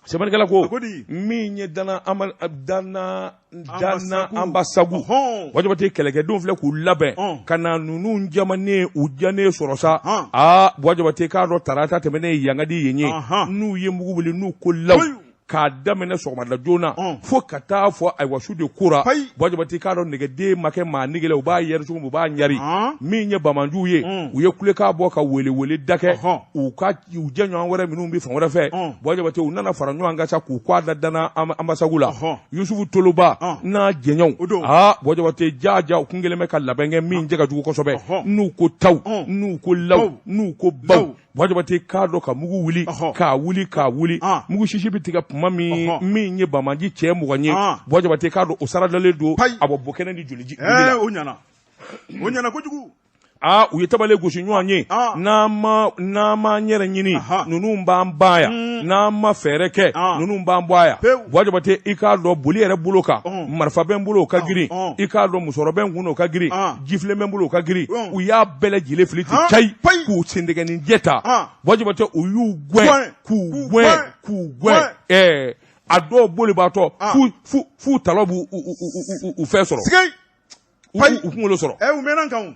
Sɛbɛnnikɛla ko min ye Dana Anbasagu, Buwa Jabate, kɛlɛkɛdenw filɛ k'u labɛn ka na ninnu jamanen, u janen sɔrɔ sa. Aa Buwa Jabate, k'a dɔn tarata tɛmɛnen Yangadi yen ye, n'u ye mugu wuli, n'u ko law, k'a daminɛ sɔgɔmada joona fo ka taa fɔ ayiwa su de kora. Buwa Jabate, k'a dɔn nɛgɛden ma kɛ maa nege la, u b'a yɛri cogo min, u b'a ɲari. Min ye banbaanciw ye, u ye kulekan bɔ ka welewele da kɛ u ka u jɛɲɔgɔn wɛrɛ minnu bɛ fan wɛrɛ fɛ. Buwa Jabate, u nana fara ɲɔgɔn kan sa k'u kɔ da Dana Anbasagu la. Yusufu Toloba n'a jɛɲɔgɔnw, aa Buwa Jabate, jaja u kun kɛlen bɛ ka labɛn kɛ min cɛ ka jugu kosɛbɛ. N'u ko taw, n'u ko law, n'u ko baw, Buwa Jabate, k'a dɔn ka mugu wuli, k'a wuli, k'a wuli, mugu sisi bɛ tigɛ tuma min, min ye banbaanci cɛ 20 ye, Buwa Jabate, k'a dɔn o saradalen don a bɔ bɔ kɛnɛ ni joliji. O ɲɛna, o ɲɛna kojugu. Aa u ye tabale gosi ɲɔgɔn ye. N'an ma yɛrɛ ɲini, ninnu b'an ban yan. N'an ma fɛɛrɛ kɛ, ninnu b'an bɔ a yan. Buwa Jabate, i k'a dɔn boli yɛrɛ bolo kan, marifa bɛ n bolo, o ka girin. I k'a dɔn musɔrɔ bɛ n kun, o ka girin. Jifilen bɛ n bolo, o ka girin. U y'a bɛɛ lajɛlen fili ten cayi, k'u sentɛgɛnin jɛ ta. Buwa Jabate, u y'u gɛn, k'u gɛn, k'u gɛn. Ɛɛ a dɔw bolibaatɔ f'u talon b'u u fɛn sɔrɔ, u kunkolo sɔrɔ. U mɛnna kan.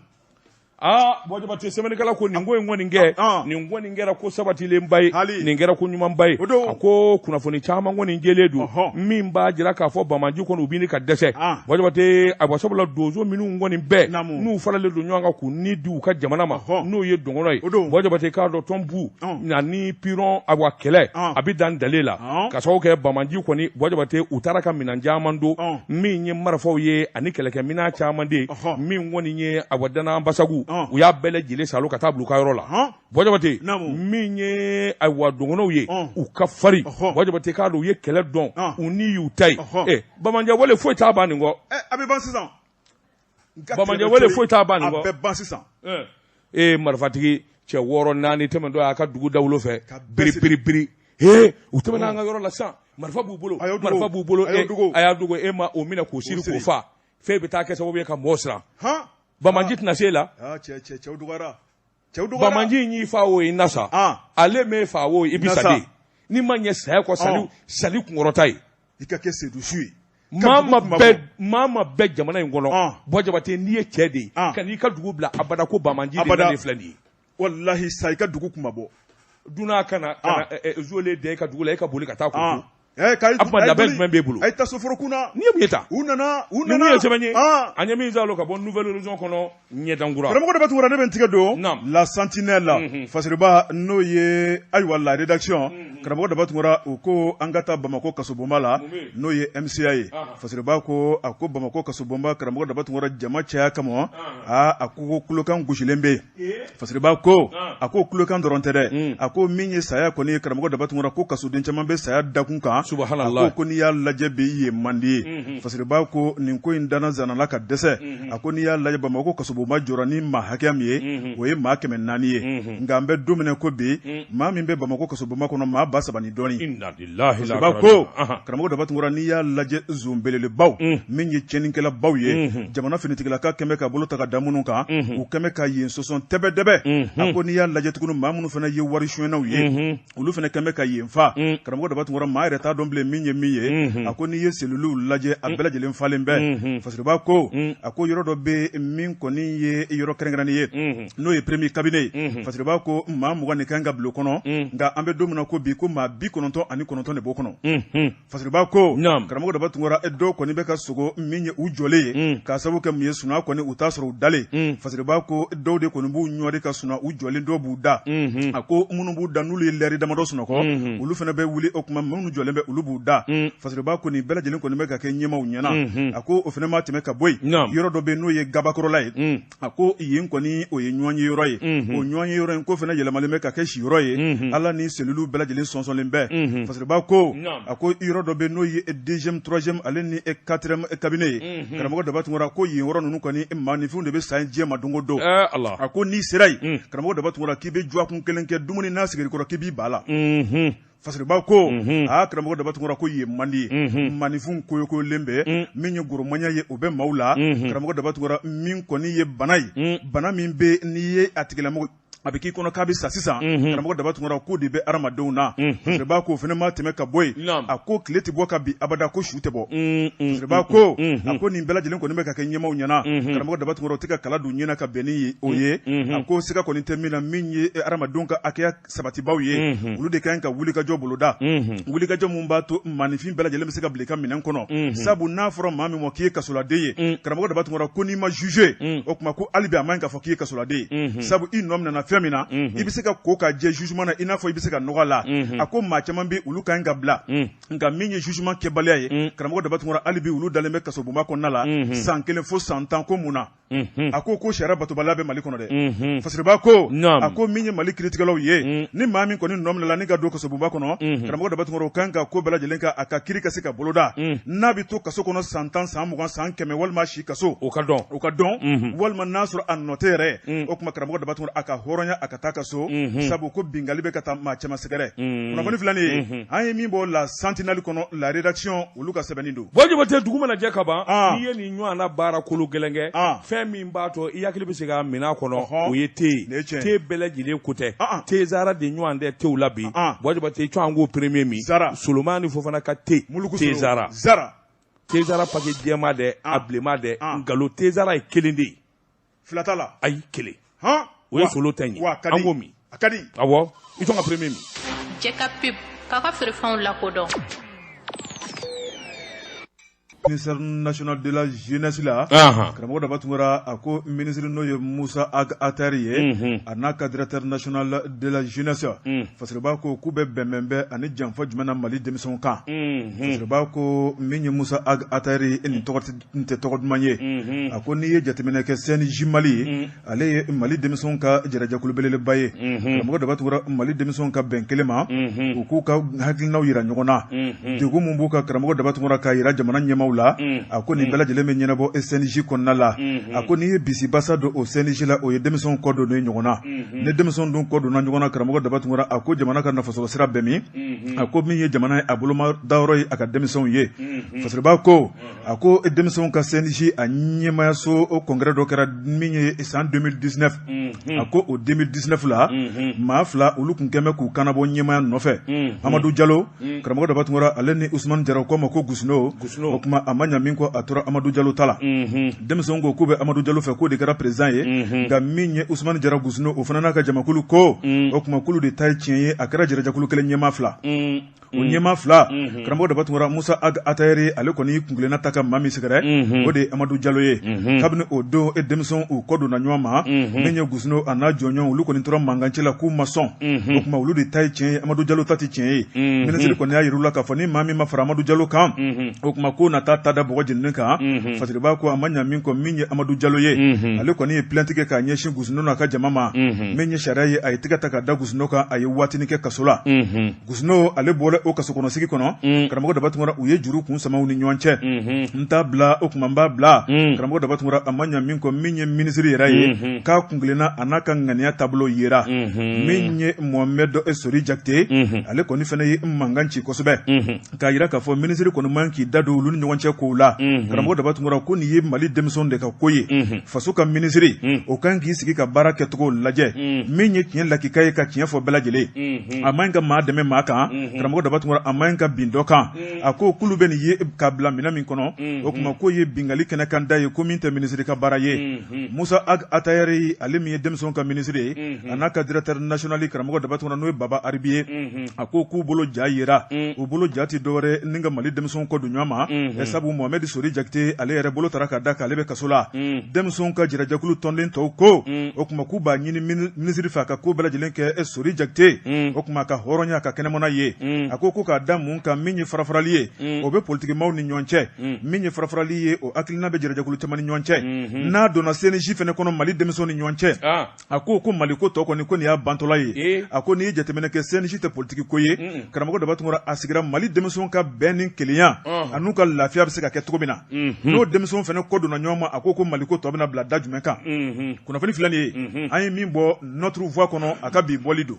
Aa Buwa Jabate, sɛbɛnnikɛla ko nin ko in kɔni kɛ, nin kɔni kɛra ko sabatilenba ye, nin kɛra ko ɲumanba ye. A ko kunnafoni caman kɔni jɛlen don min b'a jira k'a fɔ banbaanci kɔni u bɛ ka dɛsɛ. Buwa Jabate, ayiwa, sabula donso minnu kɔni bɛɛ n'u faralen don ɲɔgɔn kan k'u ni di u ka jamana ma, n'o ye dɔgɔnɔ ye, Buwa Jabate, k'a dɔn Tɔnbu ani Pirɔn, ayiwa, kɛlɛ a bɛ dan dalen la, ka sababu kɛ banbaanci kɔni, Buwa Jabate, u taara ka minɛn caman don, min ye marifaw ye ani kɛlɛkɛminɛn caman de, min kɔni ye ayiwa Dana Anbasagu, u y'a bɛɛ lajɛlen salo ka taa bila u ka yɔrɔ la. Buwa Jabate, min ye ayiwa dɔgɔnɔw ye, u ka farin. Buwa Jabate, k'a dɔn u ye kɛlɛ dɔn, u ni y'u ta ye. Banbaanci wale foyi t'a ban nin kɔ. A bɛ ban sisan. Banbaanci wale foyi t'a ban nin kɔ. A bɛ ban sisan. E marifatigi cɛ 6 4 tɛmɛntɔ y'a ka dugu dawolo fɛ, biri biri biri, ee u tɛmɛna an ka yɔrɔ la sisan, marifa b'u bolo, marifa b'u bolo. A y'a dogo, e ma o minɛ k'o siri k'o fa, fɛn bɛ taa kɛ sababu ye ka mɔgɔ siran. Banbaanci tɛna se la. Banbaanci in y'i fa o, i na sa, ale m'e fa o, i bɛ sa de. N'i ma ɲɛ saya kɔ, sali kunkɔrɔta ye. I ka kɛ sedusu ye. Maa ma bɛɛ jamana in kɔnɔ, Buwa Jabate, n'i ye cɛ de ye, ka n'i ka dugu bila abada ko banbaanci de nalen filɛ nin ye. Walahi sa, i ka dugu kuma bɔ. Dunan kana zolen da i ka dugu la, e ka boli ka taa ko a tuma labɛn jumɛn b'e bolo? A ye taa soforokun na. N'i ye mun ye ta? U nana, u nana. Nin ye sɛbɛn ye an ye min salo ka bɔ Nouvel Horizon kɔnɔ, ɲɛdankura. Karamɔgɔ Daba Tunkara, ne bɛ n tigɛ don La Sentinelle la, Fasiriba, n'o ye ayiwa la rédaction. Karamɔgɔ Daba Tunkara, u ko an ka taa Bamakɔ kasobonba la, n'o ye MCA ye. Fasiriba ko a ko Bamakɔ kasobonba, karamɔgɔ Daba Tunkara, jama caya kama, aa a ko kulekan gosilen bɛ yen. Fasiriba ko a ko kulekan dɔrɔn tɛ dɛ, a ko min ye saya kɔni ye, karamɔgɔ Daba Tunkara, ko kasoden caman bɛ saya dakun kan. a ko n'i y'a lajɛ bi yen man di ye. Fasiriba ko nin ko in danna zanala ka dɛsɛ. A ko n'i y'a lajɛ Bamakɔ kasobonba jɔra ni maa hakɛya min ye, o ye maa 400 ye. Nka an bɛ don min na ko bi, maa min bɛ Bamakɔ kasobonba kɔnɔ, maa 3000 ni dɔɔnin. Fasiriba ko karamɔgɔ Daba Tunkara, n'i y'a lajɛ zon belebelebaw min ye tiɲɛnikɛlabaw ye, jamana finitigilaka kɛmɛ ka bolo ta ka da minnu kan, u kɛmɛ ka yen sɔsɔn tɛbɛdɛbɛ. A ko n'i y'a lajɛ tuguni, maa minnu fana ye wari sonyɛnaw ye, olu fana kɛmɛ ka yen fa. Karamɔgɔ Daba Tunkara, maa yɛrɛ t'a dɔn bilen min ye min ye. A ko n'i ye seluliw lajɛ, a bɛɛ lajɛlen falen bɛɛ. Fasiriba ko a ko yɔrɔ dɔ bɛ min kɔni ye yɔrɔ kɛrɛnkɛrɛnnen ye, n'o ye premier cabinet ye. Fasiriba ko maa 20 de kan ka bila o kɔnɔ, nka an bɛ don min na ko bi, ko maa 99 de b'o kɔnɔ. Fasiriba ko karamɔgɔ Daba Tunkara, dɔw kɔni bɛ ka sogo min ye u jɔlen ye, k'a sababu kɛ mun ye, sunɔgɔ kɔni u t'a sɔrɔ u dalen. Fasiriba ko dɔw de kɔni b'u ɲɔri ka sunɔgɔ u jɔlen, dɔw b'u da. A ko minnu b'u da, n'olu ye lɛri damadɔ sunɔgɔ, olu fana bɛ wuli. O tuma minnu jɔlen bɛ, olu b'u da. Fasiriba ko nin bɛɛ lajɛlen kɔni bɛ ka kɛ ɲɛmaaw ɲɛna. A ko o fana ma tɛmɛ ka bɔ yen, yɔrɔ dɔ bɛ n'o ye gabakɔrɔla ye. A ko yen kɔni o ye ɲɔgɔn ye yɔrɔ ye. O ɲɔgɔn ye yɔrɔ in ko fana yɛlɛmalen bɛ ka kɛ siyɔrɔ ye. Ala ni seluliw bɛɛ lajɛlen sɔnsɔnlen bɛɛ. Fasiriba ko a ko yɔrɔ dɔ bɛ n'o ye deuxième, troisième ale ni quatrième cabinet ye. Karamɔgɔ Daba Tunkara, ko yen yɔrɔ ninnu kɔni, maaninfinw de bɛ sa diɲɛ ma don o don. A ko n'i sera yen, karamɔgɔ Daba Tunkara, k'i bɛ dɔgɔkun kelen kɛ dumuni n'a sigir'i kɔrɔ, k'i b'i ba la. Fasiriba ko aa, karamɔgɔ Daba Tunkara, ko yen man di ye. Maaninfinw koyokoyolen bɛ min ye, goromaya ye o bɛ maaw la. Karamɔgɔ Daba Tunkara, min kɔni ye bana ye, bana min bɛ n'i ye a tigilamɔgɔ, a bɛ k'i kɔnɔ k'a bɛ sa sisan. Karamɔgɔ Daba Tunkara, k'o de bɛ hadamadenw na. Fasiriba ko o fana ma tɛmɛ ka bɔ yen, a ko tile tɛ bɔ ka bin abada, ko su tɛ bɔ. Fasiriba ko a ko nin bɛɛ lajɛlen kɔni bɛ ka kɛ ɲɛmaaw ɲɛna. Karamɔgɔ Daba Tunkara, o tɛ ka kala don ɲɛ na ka bɛn ni o ye. A ko siga kɔni tɛ min na, min ye hadamadenw ka hakɛya sabatibaw ye, olu de ka kan ka wulikajɔ boloda, wulikajɔ min b'a to maaninfin bɛɛ lajɛlen bɛ se ka bila i ka minɛn kɔnɔ. Sabu n'a fɔra maa min ma k'i ye kasoladen ye, karamɔgɔ Daba Tunkara, ko n'i ma juger, o tuma ko hali bi a man ɲi k'a fɔ k'i ye kasoladen ye, sabu i nɔ minɛna fɛn min na, i bɛ se ka ko ka jɛ jugement na i n'a fɔ i bɛ se ka nɔgɔ a la. A ko maa caman bɛ, olu ka kan ka bila, nka min ye jugement kɛbaliya ye, karamɔgɔ Daba Tunkara, hali bi olu dalen bɛ kasobonba kɔnɔna la san 1 fo san 10. Ko mun na? A ko ko sariya batobaliya bɛ Mali kɔnɔ dɛ. Fasiriba ko a ko min ye Mali kiiritigɛlaw ye, ni maa min kɔni nɔ minɛla ni ka don kasobonba kɔnɔ, karamɔgɔ Daba Tunkara, o kan ka ko bɛɛ lajɛlen kan a ka kiiri ka se ka boloda. N'a bɛ to kaso kɔnɔ san 10, san 20, san 100, walima si kaso, o ka dɔn, o ka dɔn, walima n'a sɔrɔ a nɔ tɛ yɛrɛ, o tuma karamɔgɔ Daba Tunkara, a ka hɔrɔnya, a ka taa ka so, sabu ko binkanni bɛ ka taa maa caman sɛgɛrɛ. Kunnafoni filɛ nin ye, an ye min bɔ La Sentinelle kɔnɔ, la rédaction, olu ka sɛbɛnni don. Buwa Jabate, dugu mana jɛ ka ban, n'i ye nin ɲɔgɔn na baara kolo gɛlɛn kɛ, fɛn min b'a to i hakili bɛ se ka minɛ a kɔnɔ, o ye te ye. Te bɛɛ lajɛlen ko tɛ, te zara de ɲɔgɔn tɛ tew la bi. Buwa Jabate, i an k'o premier min, Solomani Fofana ka te, te zara, te zara paquet jɛman dɛ, a bilenman dɛ, nkalon, te zara ye kelen de ye. Fila t'a la. Ayi, kelen. O ye solo ta in ye, an k'o min. A ka di. Awɔ, i sɔn ka premier min. Jɛ ka pub k'a ka feerefɛnw lakodɔn. Ministère national de la jeunesse la, karamɔgɔ Daba Tunkara, a ko ministre n'o ye Musa Ag Attaher ye, a n'a ka directeur national de la jeunesse, Fasiriba ko k'u bɛ bɛnbɛnbɛn ani janfa jumɛn na Mali denmisɛnw kan. Fasiriba ko min ye Musa Ag Attaher ye, nin tɔgɔ tɛ tɔgɔ duman ye. A ko n'i ye jateminɛ kɛ, CNJ Mali, ale ye Mali denmisɛnw ka jɛrɛjɛkulu belebeleba ye. Karamɔgɔ Daba Tunkara, Mali denmisɛnw ka bɛn kelen ma, u k'u ka hakilinaw yira ɲɔgɔn na, degun min b'u kan, karamɔgɔ Daba Tunkara, k'a yira jamana ɲɛmaaw la. A ko nin bɛɛ lajɛlen bɛ ɲɛnabɔ CNJ kɔnɔna la. A ko n'i ye bisibasa don o CNJ la, o ye denmisɛnw kɔ don ɲɔgɔn na. Ni denmisɛnw dun kɔ donna ɲɔgɔn na, karamɔgɔ Daba Tunkara, a ko jamana ka nafasɔrɔ sira bɛ min? A ko min ye jamana ye, a boloma dayɔrɔ ye a ka denmisɛnw ye. Fasiriba ko a ko denmisɛnw ka CNJ a ɲɛmaayaso o congrès dɔ kɛra min ye san 2019. A ko o 2019 la, maa fila olu tun kɛn bɛ k'u kannabɔ ɲɛmaaya nɔfɛ, Amadu Jalo, karamɔgɔ Daba Tunkara, ale ni Usumani Jara, k'o ma ko Gusuno. O tuma a ma ɲa min kɔ, a tora Amadu Jalo ta la. Denmisɛnw ko k'u bɛ Amadu Jalo fɛ, k'o de kɛra président ye. Nka min ye Usumani Jara Gusuno, o fana n'a ka jamakulu ko o tuma k'olu de ta ye tiɲɛ ye. A kɛra jɛrɛjɛkulu kelen ɲɛmaa fila. O ɲɛmaa fila, karamɔgɔ Daba Tunkara, Musa Ag Attaher, ale kɔni kuntilenna ta ka maa min sɛgɛrɛ, o de ye Amadu Jalo ye. Kabini o don, e denmisɛnw u kɔ donna ɲɔgɔn ma. Min ye Gusuno a n'a jɔnɲɔgɔn, olu kɔni tora mankanci la k'u ma sɔn. O tuma olu de ta ye tiɲɛ ye, Amadu Jalo ta tɛ tiɲɛ ye. Minisiri kɔni y'a yir'u la k'a fɔ ni maa min ma fara Amadu Jalo kan, o tuma k'o na taa taa ta da bɔgɔ jeninen kan. Fasiriba ko a ma ɲa min kɔ, min ye Amadu Jalo ye, ale kɔni ye plainte kɛ k'a ɲɛsin Gusuno n'a ka jama ma. Min ye sariya ye, a ye tɛgɛ ta ka da Gusuno kan, a ye waatinin kɛ kaso la. Gusuno, ale bɔra o kaso kɔnɔ sigi kɔnɔ. Karamɔgɔ Daba Tunkara, u ye juru kun sama u ni ɲɔgɔn cɛ. N t'a bila, o tuma n b'a bila. Karamɔgɔ Daba Tunkara, a ma ɲa min kɔ, min ye minisiri yɛrɛ ye, k'a kuntilenna a n'a ka ŋaniya taabolo yera. Min ye Mohamed Sori Jakite, ale kɔni fana ye mankan ci kosɛbɛ k'a jira k'a fɔ minisiri kɔni man k'i da don olu ni ɲɔgɔn cɛ kow la. Karamɔgɔ Daba Tunkara ko nin ye Mali denmisɛnw de ka ko ye. Faso ka minisiri, o kan k'i sigi ka baara kɛcogo lajɛ. Min ye tiɲɛ lakika ye, ka tiɲɛ fɔ bɛɛ lajɛlen, a man ka maa dɛmɛ maa kan. Karamɔgɔ Daba Tunkara, a man ka bin dɔ kan. A ko k'olu bɛ nin ye ka bila minɛn min kɔnɔ, o tuma k'o ye binkanni kɛnɛ kan da ye, ko min tɛ minisiri ka baara ye. Musa Ag Atayɛri, ale min ye denmisɛnw ka minisiri ye, a n'a ka directeur national, karamɔgɔ Daba Tunkara, n'o ye Baba Aribi ye, a ko k'u bolo ja yera. U bolo ja tɛ dɔwɛrɛ ni ka Mali denmisɛnw kɔ don ɲɔgɔn ma, sabu Mohamed Sori Jakite, ale yɛrɛ bolo tara ka da kan, ale bɛ kaso la. Denmisɛnw ka jɛrɛjɛkulu tɔnden tɔw ko o tuma k'u b'a ɲini minisiri fɛ, a ka ko bɛɛ lajɛlen kɛ Sori Jakite, o tuma ka hɔrɔnya ka kɛnɛmana ye. A ko k'a da mun kan? Min ye farafarali ye, o bɛ politikimaw ni ɲɔgɔn cɛ. Min ye farafarali ye, o hakilina bɛ jɛrɛjɛkulu caman ni ɲɔgɔn cɛ. N'a donna CNJ fana kɔnɔ Mali denmisɛnw ni ɲɔgɔn cɛ, a ko ko Mali ko tɔ kɔni, ko nin y'a bantɔla ye. A ko n'i ye jateminɛ kɛ, CNJ tɛ politiki ko ye. Karamɔgɔ Daba Tunkara, a sigira Mali denmisɛnw ka bɛn ni kelenya an'u ka lafiya bɛ se ka kɛ cogo min na. N'o denmisɛnw fana kɔ donna ɲɔgɔn ma, a ko ko Mali ko tɔ bɛna bila da jumɛn kan? Kunnafoni filɛ nin ye, an ye min bɔ Notre Voix kɔnɔ, a ka bi bɔli don.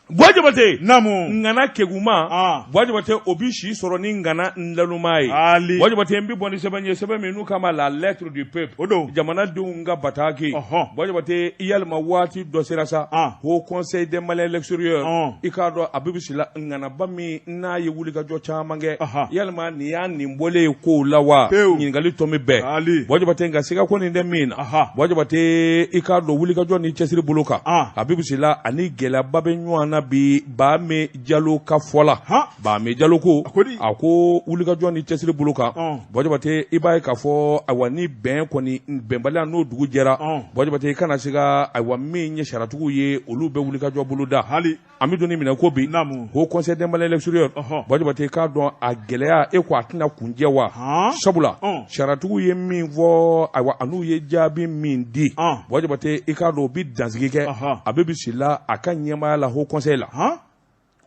Buwa Jabate. Naamu. Ŋana keguma. Buwa Jabate, o bi si sɔrɔ ni ŋana naloma ye. Ali. Buwa Jabate, n bi bɔ ni sɛbɛn ye, sɛbɛn min n'u k'a ma La Lettre du Peuple. O don. Jamanadenw ka bataki. Buwa Jabate, yalima waati dɔ sera sa. Haut Conseil des Maliens de l'extérieur. I k'a dɔn, Abibu Sila, ŋanaba min n'a ye wulikajɔ caman kɛ. Yalima nin y'a nin bɔlen ye kow la wa? Pewu. Ɲininkali tɔ min bɛɛ. Ali. Buwa Jabate, nka siga ko nin tɛ min na. Buwa Jabate, i k'a dɔn, wulikajɔ ni cɛsiri bolo kan. Abibu Sila, ani gɛlɛyaba bɛ ɲɔgɔn na bi Baame Jalo ka fɔ la. Baame Jalo ko a ko wulikajɔ ni cɛsiri bolo kan, Buwa Jabate, i b'a ye k'a fɔ, ayiwa, ni bɛn kɔni bɛnbaliya n'o dugu jɛra, Buwa Jabate, i kana siga, ayiwa, min ye sariyatigiw ye, olu bɛ wulikajɔ bolo da. Hali. An bɛ don min na ko bi, Haut Conseil des Maliens de l'extérieur, Buwa Jabate, k'a dɔn a gɛlɛya, e ko a tɛna kuncɛ wa? Sabula sariyatigiw ye min fɔ, ayiwa, an'u ye jaabi min di, Buwa Jabate, i k'a dɔn, u bɛ dansigi kɛ Abibu Sila a ka ɲɛmaaya la Haut Conseil la.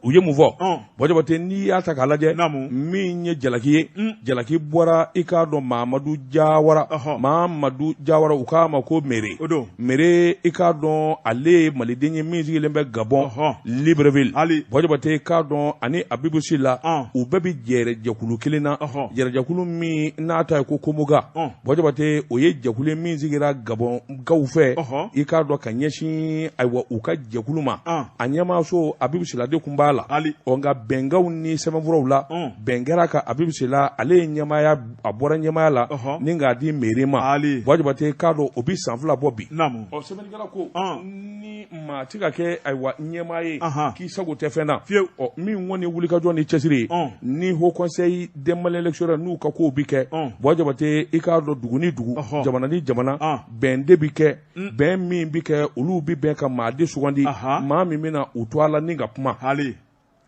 U ye mun fɔ? Buwa Jabate, n'i y'a ta k'a lajɛ, min ye jalaki ye, jalaki bɔra, i k'a dɔn, Mamadu Jawara. Mamadu Jawara, u k'a ma ko Mere. Mere, i k'a dɔn, ale ye maliden ye min sigilen bɛ Gabɔn, Libreville. Buwa Jabate, i k'a dɔn, ani Abibu Sila, u bɛɛ bɛ jɛrɛjɛkulu kelen na, jɛrɛjɛkulu min n'a ta ye ko Komoga. Buwa Jabate, o ye jɛkulu ye min sigira Gabɔnkaw fɛ, i k'a dɔn, ka ɲɛsin, ayiwa, u ka jɛkulu ma. A ɲɛmaaso, Abibu Sila de tun b'a la. Ɔ, nka bɛnkanw ni sɛbɛnfuraw la, bɛn kɛra ka Abibu Sila, ale ye ɲɛmaaya, a bɔra ɲɛmaaya la ni k'a di Mere ma. Buwa Jabate, k'a dɔn, o bɛ san 2 bɔ bi. Ɔ, sɛbɛnnikɛla ko ni maa tɛ ka kɛ, ayiwa, ɲɛmaa ye k'i sago tɛ fɛn na. Ɔ, min kɔni wulikajɔ ni cɛsiri ye ni Haut Conseil des Maliens de l'extérieur n'u ka kow bi kɛ, Buwa Jabate, i k'a dɔn, dugu ni dugu, jamana ni jamana, bɛn de bi kɛ. Bɛn min bi kɛ, olu bi bɛn ka maa de sugandi, maa min bɛna u to a la ni ka kuma.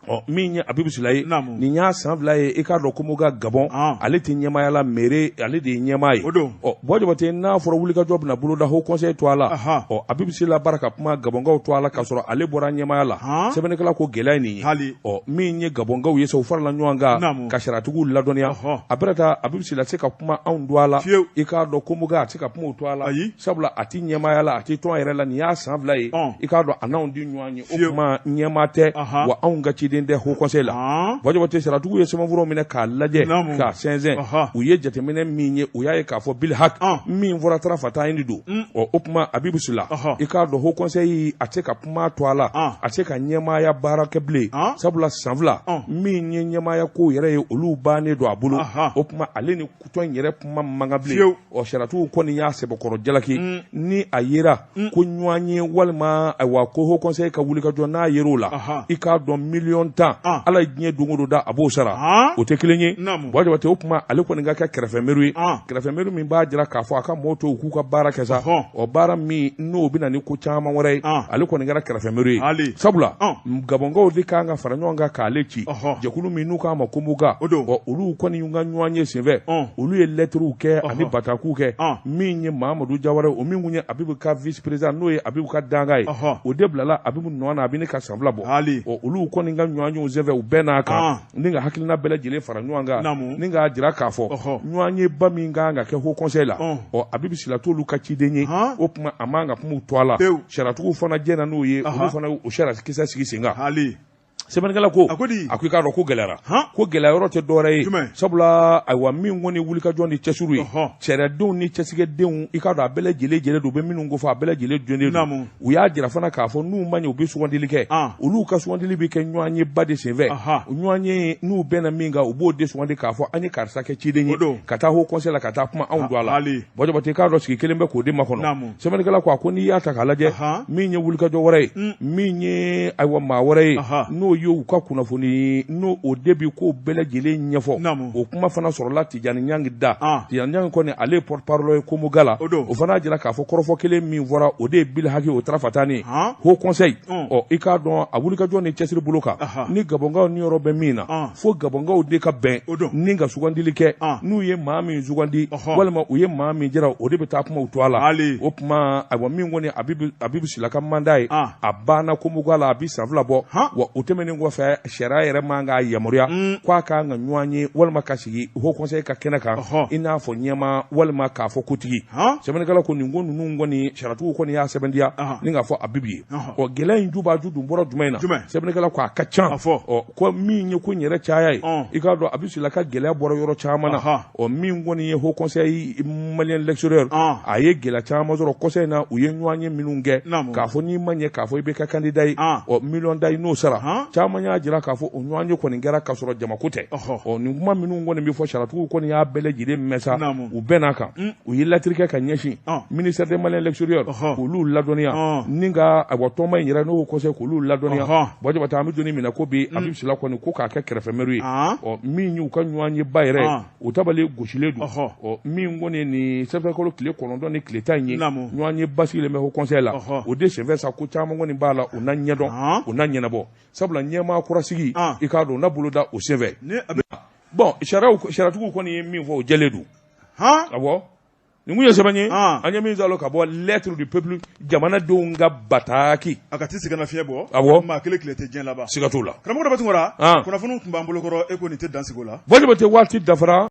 Ɔ, min ye Abibu Sila ye, nin y'a san 2 ye, i k'a dɔn, Komoga Gabɔn, ale tɛ ɲɛmaaya la, Mere, ale de ye ɲɛmaa ye. Ɔ, Buwa Jabate, n'a fɔra wulikajɔ bɛna boloda Haut Conseil to a la, ɔ, Abibu Sila bara ka kuma Gabɔnkaw to a la k'a sɔrɔ ale bɔra ɲɛmaaya la, sɛbɛnnikɛla ko gɛlɛya ye nin ye. Ɔ, min ye Gabɔnkaw ye sa, u farala ɲɔgɔn kan ka sariyatigiw ladɔnniya. A bɛna taa, Abibu Sila se ka kuma anw to a la, i k'a dɔn, Komoga, a tɛ se ka kuma u to a la, sabula a tɛ ɲɛmaaya la, a tɛ tɔn yɛrɛ la. Nin y'a san 2 ye, i k'a dɔn, a n'anw tɛ ɲɔgɔn ye. O tuma ɲɛmaa tɛ wa, anw ka ciden tɛ Haut Conseil la. Buwa Jabate, sariyatigiw ye sɛbɛnfuraw minɛ k'a lajɛ, k'a sɛnsɛn. U ye jateminɛ min ye, u y'a ye k'a fɔ bil hak min fɔra tarafatayini don. Ɔ, o tuma Abibu Sila, i k'a dɔn, Haut Conseil, a tɛ se ka kuma to a la, a tɛ se ka ɲɛmaaya baara kɛ bilen, sabula san 2 min ye ɲɛmaaya ko yɛrɛ ye, olu bannen don a bolo. O tuma ale ni tɔn in yɛrɛ kuma man kan bilen. Ɔ, sariyatigiw kɔni y'a sɛbɛkɔrɔ jalaki. Ni a yera ko ɲɔgɔn ye walima, ayiwa, ko Haut Conseil ka wulikajɔ n'a yer'o la, i k'a dɔn miliyɔn miliyɔn 10, Ala ye diɲɛ don o don da a b'o sara, o tɛ kelen ye. Buwa Jabate, o tuma ale kɔni ka kɛ kɛrɛfɛmɛri ye, kɛrɛfɛmɛri min b'a jira k'a fɔ a ka mɔɔw to u k'u ka baara kɛ sa, o baara min n'o bɛ na ni ko caman wɛrɛ ye. Ale kɔni kɛra kɛrɛfɛmɛri ye, sabula Gabɔnkaw de kan ka fara ɲɔgɔn kan k'ale ci jɛkulu min n'u k'a ma Komoga. Ɔ, olu kɔni y'u ka ɲɔgɔn ye senfɛ, olu ye lɛtiriw kɛ ani batakiw kɛ. Min ye Mamadu Jawara, o min tun ye Abibu ka vice président, n'o ye Abibu ka dankan ye, o de bilala Abibu nɔ na, a bɛ ne ka san 2 bɔ. Ɔ, olu kɔni ka ɲɔgɔnyew senfɛ, u bɛɛ n'a kan ni ka hakilina bɛɛ lajɛlen fara ɲɔgɔn kan ni k'a jira k'a fɔ ɲɔgɔnyeba min kan ka kɛ haut conseil la, ɔ, Abibu Sila t'olu ka ciden ye, o tuma a man ka kuma u tɔgɔ la. Sariyatigiw fana jɛnna n'o ye, olu fana o sariya kisɛ sigi sen kan. Sɛbɛnnikɛla ko, a ko i k'a dɔn ko gɛlɛyara, ko gɛlɛya yɔrɔ tɛ dɔwɛrɛ ye, sabula ayiwa min kɔni wulikajɔ ni cɛsiri ye, sariyadenw ni cɛsiridenw, i k'a dɔn a bɛɛ lajɛlen jɛlen don, u bɛ minnu ko fɔ a bɛɛ lajɛlen jɛlen don. U y'a jira fana k'a fɔ n'u ma ɲɛ, u bɛ sugandili kɛ. Olu ka sugandili bɛ kɛ ɲɔgɔnyeba de senfɛ. Ɲɔgɔnye n'u bɛnna min kan, u b'o de sugandi k'a fɔ an ye karisa kɛ ciden ye ka taa haut conseil la ka taa kuma anw tɔgɔ la. Buwa Jabate, k'a dɔn sigi kelen bɛ k'o de makɔnɔ. Sɛbɛnnikɛla ko, a ko n'i y'a ta k'a lajɛ, min ye wulikajɔ wɛrɛ ye, min ye ayiwa maa wɛrɛ ye, n'o ye u ka kunnafoni n'o o de bi ko bɛɛ lajɛlen ɲɛfɔ, o kuma fana sɔrɔla Tijani Ɲangi da. Tijani Ɲangi kɔni, ale ye porte parole ye Komoga la. O fana y'a jira k'a fɔ kɔrɔfɔ kelen min fɔra, o de ye bil haki o tarafatani ye haut conseil. Ɔ, i k'a dɔn a wulikajɔ ni cɛsiri bolo kan ni Gabɔnkaw niyɔrɔ bɛ min na, fo Gabɔnkaw de ka bɛn ni ka sugandili kɛ. N'u ye maa min sugandi walima u ye maa min jira, o de bɛ taa kuma u tɔgɔ la. O tuma ayiwa min kɔni Abibu Sila ka mandat ye, a banna Komoga la, a bɛ san 2 bɔ. Wa o tɛmɛnen kɔfɛ, sariya yɛrɛ man k'a yamaruya k'a kan ka ɲɔgɔn ye walima ka sigi haut conseil ka kɛnɛ kan i n'a fɔ ɲɛmaa walima k'a fɔ kotigi. Sɛbɛnnikɛla ko nin ko ninnu kɔni, sariyatigiw kɔni y'a sɛbɛntiya ni k'a fɔ Abibu ye. Ɔ, gɛlɛya in jubaju dun bɔra jumɛn in na? Sɛbɛnnikɛla ko a ka ca. Ɔ, ko min ye ko in yɛrɛ caya ye, i k'a dɔn Abibu Sila ka gɛlɛya bɔra yɔrɔ caman na. Ɔ, min kɔni ye haut conseil malien de l'extérieur, a ye gɛlɛya caman sɔrɔ kɔsa in na. U ye ɲɔgɔn ye minnu kɛ k'a fɔ n'i ma ɲɛ k'a fɔ i bɛ kɛ candidat ye, ɔ, miliyɔn da i n'o sara. Caman y'a jira k'a fɔ o ɲɔgɔn ye kɔni kɛra k'a sɔrɔ jamako tɛ. Ɔ, nin kuma minnu kɔni bɛ fɔ, sariyatigiw kɔni y'a bɛɛ lajɛlen mɛn sa, u bɛnn'a kan, u ye lɛtiri kɛ ka ɲɛsin ministère des Maliens de l'extérieur k'olu ladɔnniya, ni ka ayiwa tɔnba in yɛrɛ n'o conseil k'olu ladɔnniya. Buwa Jabate, an bɛ don min na ko bi, Abibu Sila kɔni ko k'a kɛ kɛrɛfɛmɛri ye. Ɔ, min y'u ka ɲɔgɔn ye ba yɛrɛ, o tabali gosilen don. Ɔ, min kɔni nin sɛtanburukalo tile 9 ni tile 10 ye, ɲɔgɔn ye ba sigilen bɛ haut conseil la, o de senfɛ sa, ko caman kɔni b'a la, o na ɲɛdɔn, o na ɲɛnabɔ, sabula ɲɛmaa kura sigi, i k'a dɔn o na boloda o senfɛ. Bon, sariyatigiw kɔni ye min fɔ, o jɛlen don. Awɔ, nin kun ye sɛbɛn ye an ye min sɔrɔ ka bɔ Lettre du peuple, jamanadenw ka bataki. A ka ti sɛgɛn fiɲɛ bɔ. Awɔ. Maa kelen tile tɛ diɲɛ laban. Siga t'o la. Karamɔgɔ Daba Tunkara, kunnafoniw tun b'an bolo kɔrɔ, e ko nin tɛ dan sigi o la. Buwa Jabate, waati dafara.